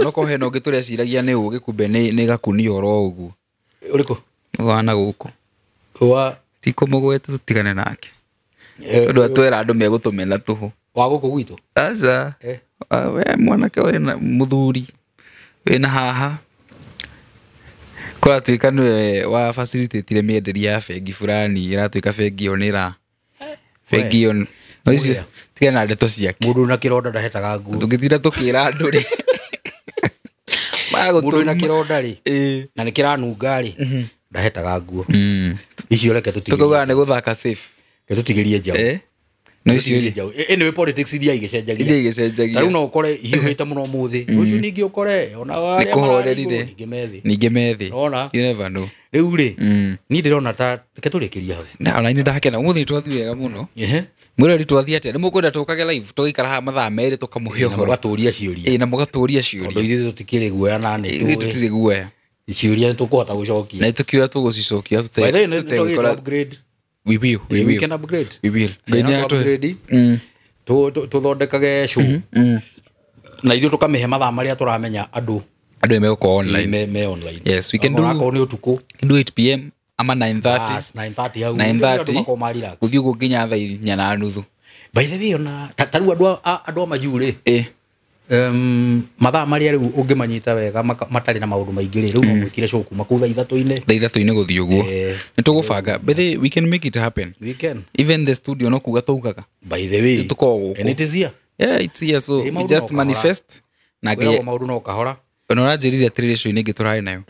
No ko hena ũngĩ tũreciragia nĩ ũgĩ kumbe nĩ gakunio oro ũguo. Ũrĩkũ? Wana gũkũ. Wa Ti kũmũgweta tũtigane nake. Tondũ atwĩra andũ megũtũmena tũhũ. Wa gũkũ gwitũ? Aca. We mwanake wĩna mũthuri wĩna haha. Kũratuĩka nĩwe wa facilitate mĩenderie ya bengi fulani ĩratuĩka bengi ĩyo nĩ ĩra bengi ĩyo no icio tigana na ndeto ciake. Mũndũ na kĩronda ndahetaga nguo. Tũngĩtinda tũkĩra andũ rĩ. Mũndũ na kĩronda rĩ na nĩ kĩranunga rĩ ndahetaga nguo. Icio reke tũtigĩrie. Tũkauga nĩ gũthaka safe. Reke tũtigĩrie njaũ. No icio rĩ. Anyway politics iria igĩcenjagia. Iria igĩcenjagia. Ta rĩu no ũkore ihiũhĩte mũno ũmũthĩ. Rũciũ ningĩ ũkore ona arĩa kũhorerire. ningĩ methĩ. Ningĩ methĩ. Ona. You never know. Rĩu rĩ niĩ ndĩrona ta reke tũrĩkĩrie hau. Na ona niĩ ndakena ũmũthĩ nĩ twathiĩ wega mũno. Mwĩrori twathiĩ atĩa? Nĩ mũkwenda tũkage live tũgaikara haha mathaa merĩ tũkamũhe Na ũhoro. mũgatũria ciũria. Na mũgatũria ciũria. Tondũ ithuĩ tũtikĩrĩ guoya na nĩ Ithuĩ tũĩ. tũtirĩ guoya. Ciũria nĩ tũkũhota gũcokia. Na tũkiuga tũgũcicokia By the way, nĩ tũgĩte upgrade. We will, we We will. can upgrade. We will. Ngai nĩ atũhe. Upgrade. Tũthondekage show. Na ithuĩ tũkamĩhe mathaa marĩa tũramenya andũ. Andũ megũkorwo online. Me online. Yes, we can do. Onakorwo nĩ ũtukũ. Can do 8 PM ama 9:30. Bas, 9:30 hau. 9:30. Andũ makorwo ma relax. Gũthiĩ ũguo nginya thaa 4:30. By the way ona ta rĩu andũ a majuu rĩ. Mathaa marĩa rĩu ũngĩmanyita wega matarĩ na maũndũ maingĩ rĩ, rĩu no mwĩkire show kuma kũu thaa ithatũ-inĩ. Thaa ithatũ-inĩ gũthiĩ ũguo. Nĩ tũgũbanga. By the way, we can make it happen. We can. Even the studio no kuga taugaga. By the way. Tũkoragwo gũkũ. And it is here. Yeah, it's here so we just manifest. Na Ngai maũndũ no kahora. Ona ũranjĩrire atĩrĩrĩ show-inĩ ĩngĩ tũrarĩ nayo.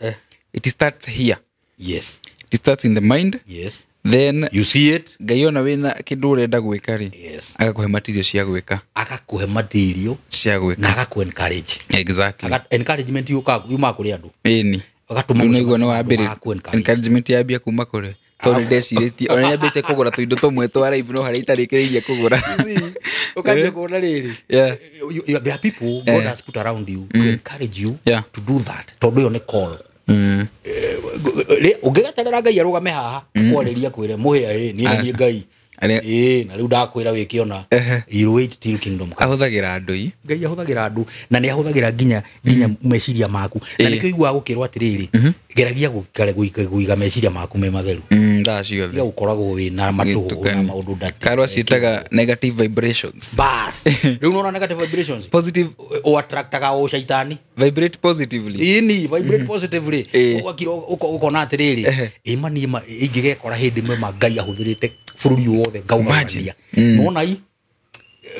It starts here. Yes. It starts in the mind. Yes. Then you see it. Ngai ona wĩna kĩndũ ũrenda gwĩka rĩ. Yes. Agakũhe material cia gwĩka. Agakũhe material cia gwĩka. Na agakũ encourage. Exactly. Encouragement yumaga kũrĩ andũ. Ĩni. Agatũma Rĩu nĩguo nĩ andũ wambĩrĩria. maku encourage. Encouragement yambia kuma kũrĩ. Tondũ ndecirĩtie ona nyambĩte kũgũra tũindo tũmwe twa live no harĩa itarĩkĩrĩirie kũgũra. Ũkanjia kuona rĩrĩ. There are people God has put around you to encourage you to do that. Tondũ ĩyo nĩ call. Ũngĩgeterera Ngai arũgame haha akwarĩria kwĩre mũhĩa ĩ niĩ nĩ Ngai. Na rĩu ndakwĩra wĩke ona you wait till kingdom come. Ahũthagĩra andũ i. Ngai ahũthagĩra andũ na nĩ ahũthagĩra nginya meciria maku. Na nĩkĩo iguaga gũkĩrwo atĩrĩrĩ, geragia kũiga meciria maku me matheru. Thaa ciothe. Tiga gũkoragwo wĩna matũhũhũ na maũndũ ndati. Karwa ciĩtaga negative vibrations. Bas. Rĩu nĩwona negative vibrations? Positive. O attractaga o shaitani. Vibrate positively. Ĩni, vibrate positively. Ũgakira ũkona atĩrĩrĩ, ĩma niĩ ingĩgekora hĩndĩ ĩmwe ma Ngai ahũthĩrĩte bũrũri wothe ngaugarũrania. Nĩwona i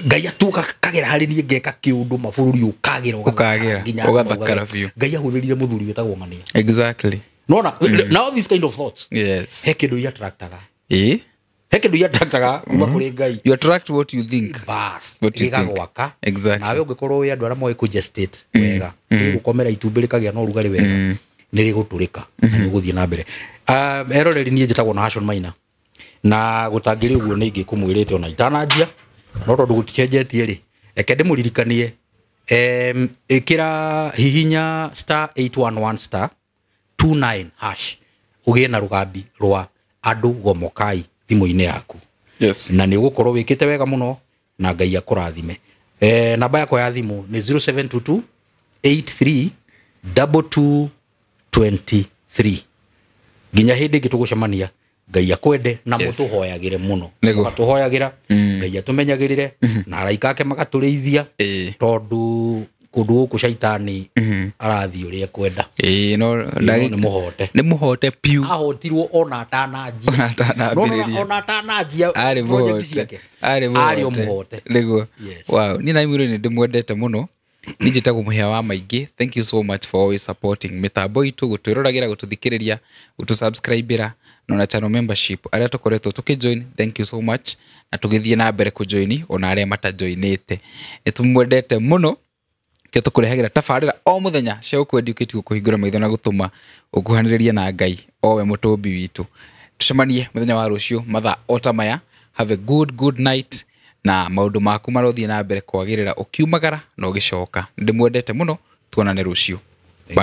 Ngai atuka kagera harĩ niĩ ngeka kĩũndũ ma bũrũri ũkagĩra ũkagĩra ũgathakara biũ. Ngai ahũthĩrire mũthuri wĩtagwo Ng'ania. Exactly. Nona now these kind of thoughts, Yes. he kĩndũ iattractaga, Ĩĩ. he kĩndũ iattractaga kuma kũrĩ Ngai. You attract what you think. Bas. What you think. Gĩgagwaka. Exactly. Nawe ũngĩkorwo wĩ andũ arĩa moĩ kũgestate wega, gũkomera itumbĩ rĩkagĩa na ũrugarĩ wega, nĩ rĩgũtũrĩka na nĩ ũgũthiĩ na mbere. Eroreri, niĩ njĩtagwo na Hashon Maina, na gũtangĩrĩ ũguo nĩ ingĩkũmwĩrĩte ona itananjia, no tondũ gũticenjetie rĩ, reke ndĩmũririkanie, ĩkĩra hihinya star 811 star 29 hash ũgĩe na rũgambi rwa andũ gomokai thimũ-inĩ yaku. Yes. Na nĩ ũgũkorwo wĩkĩte wega mũno na Ngai akũrathime. Namba yakwa ya thimũ nĩ 0722 83 22 23. Nginya hĩndĩ ĩngĩ tũgũcemania, Ngai akwende na Yes. mũtũhoyagĩre mũno. Nĩguo. Mũgatũhoyagĩra, Ngai atũmenyagĩrĩre na araika ake magatũrĩithia, Ĩĩ. tondũ kũndũ gũkũ caitani arathiĩ ũrĩa ekwenda. Ĩĩ, no No nĩ mũhote. Nĩ mũhote piũ. Ahotirwo ona atananjia. Ona atanambĩrĩria. Ona atananjia Arĩ project mũhote. ciake. Arĩ Arĩ o mũhote. mũhote. Nĩguo. Yes. Wow, niĩ na imwĩrĩ nĩ ndĩmwendete mũno. Niĩ njĩtagwo Mũhĩa wa Maingĩ. Thank you so much for always supporting mĩtambo itũ, gũtwĩroragĩra, gũtũthikĩrĩria, gũtũsubscribĩra na ona channel membership. Arĩa tũkoretwo tũkĩjoin, thank you so much, na tũgĩthiĩ na mbere kũjoini ona arĩa matajoinĩte. Nĩ tũmwendete mũno, kĩo tũkũrehagĩra tabarĩra o mũthenya cia gũkũ-educate, gũkũhingũra maitho na gũtũma ũkuhanĩrĩrie na Ngai o we mũtũmbi witũ. Tũcemanie mũthenya wa rũciũ mathaa o ta maya. Have a good good night, na maũndũ maku marothiĩ na mbere kwagĩrĩra ũkiumagara na ũgĩcoka. Ndĩmwendete mũno, tuonane rũciũ. Bye.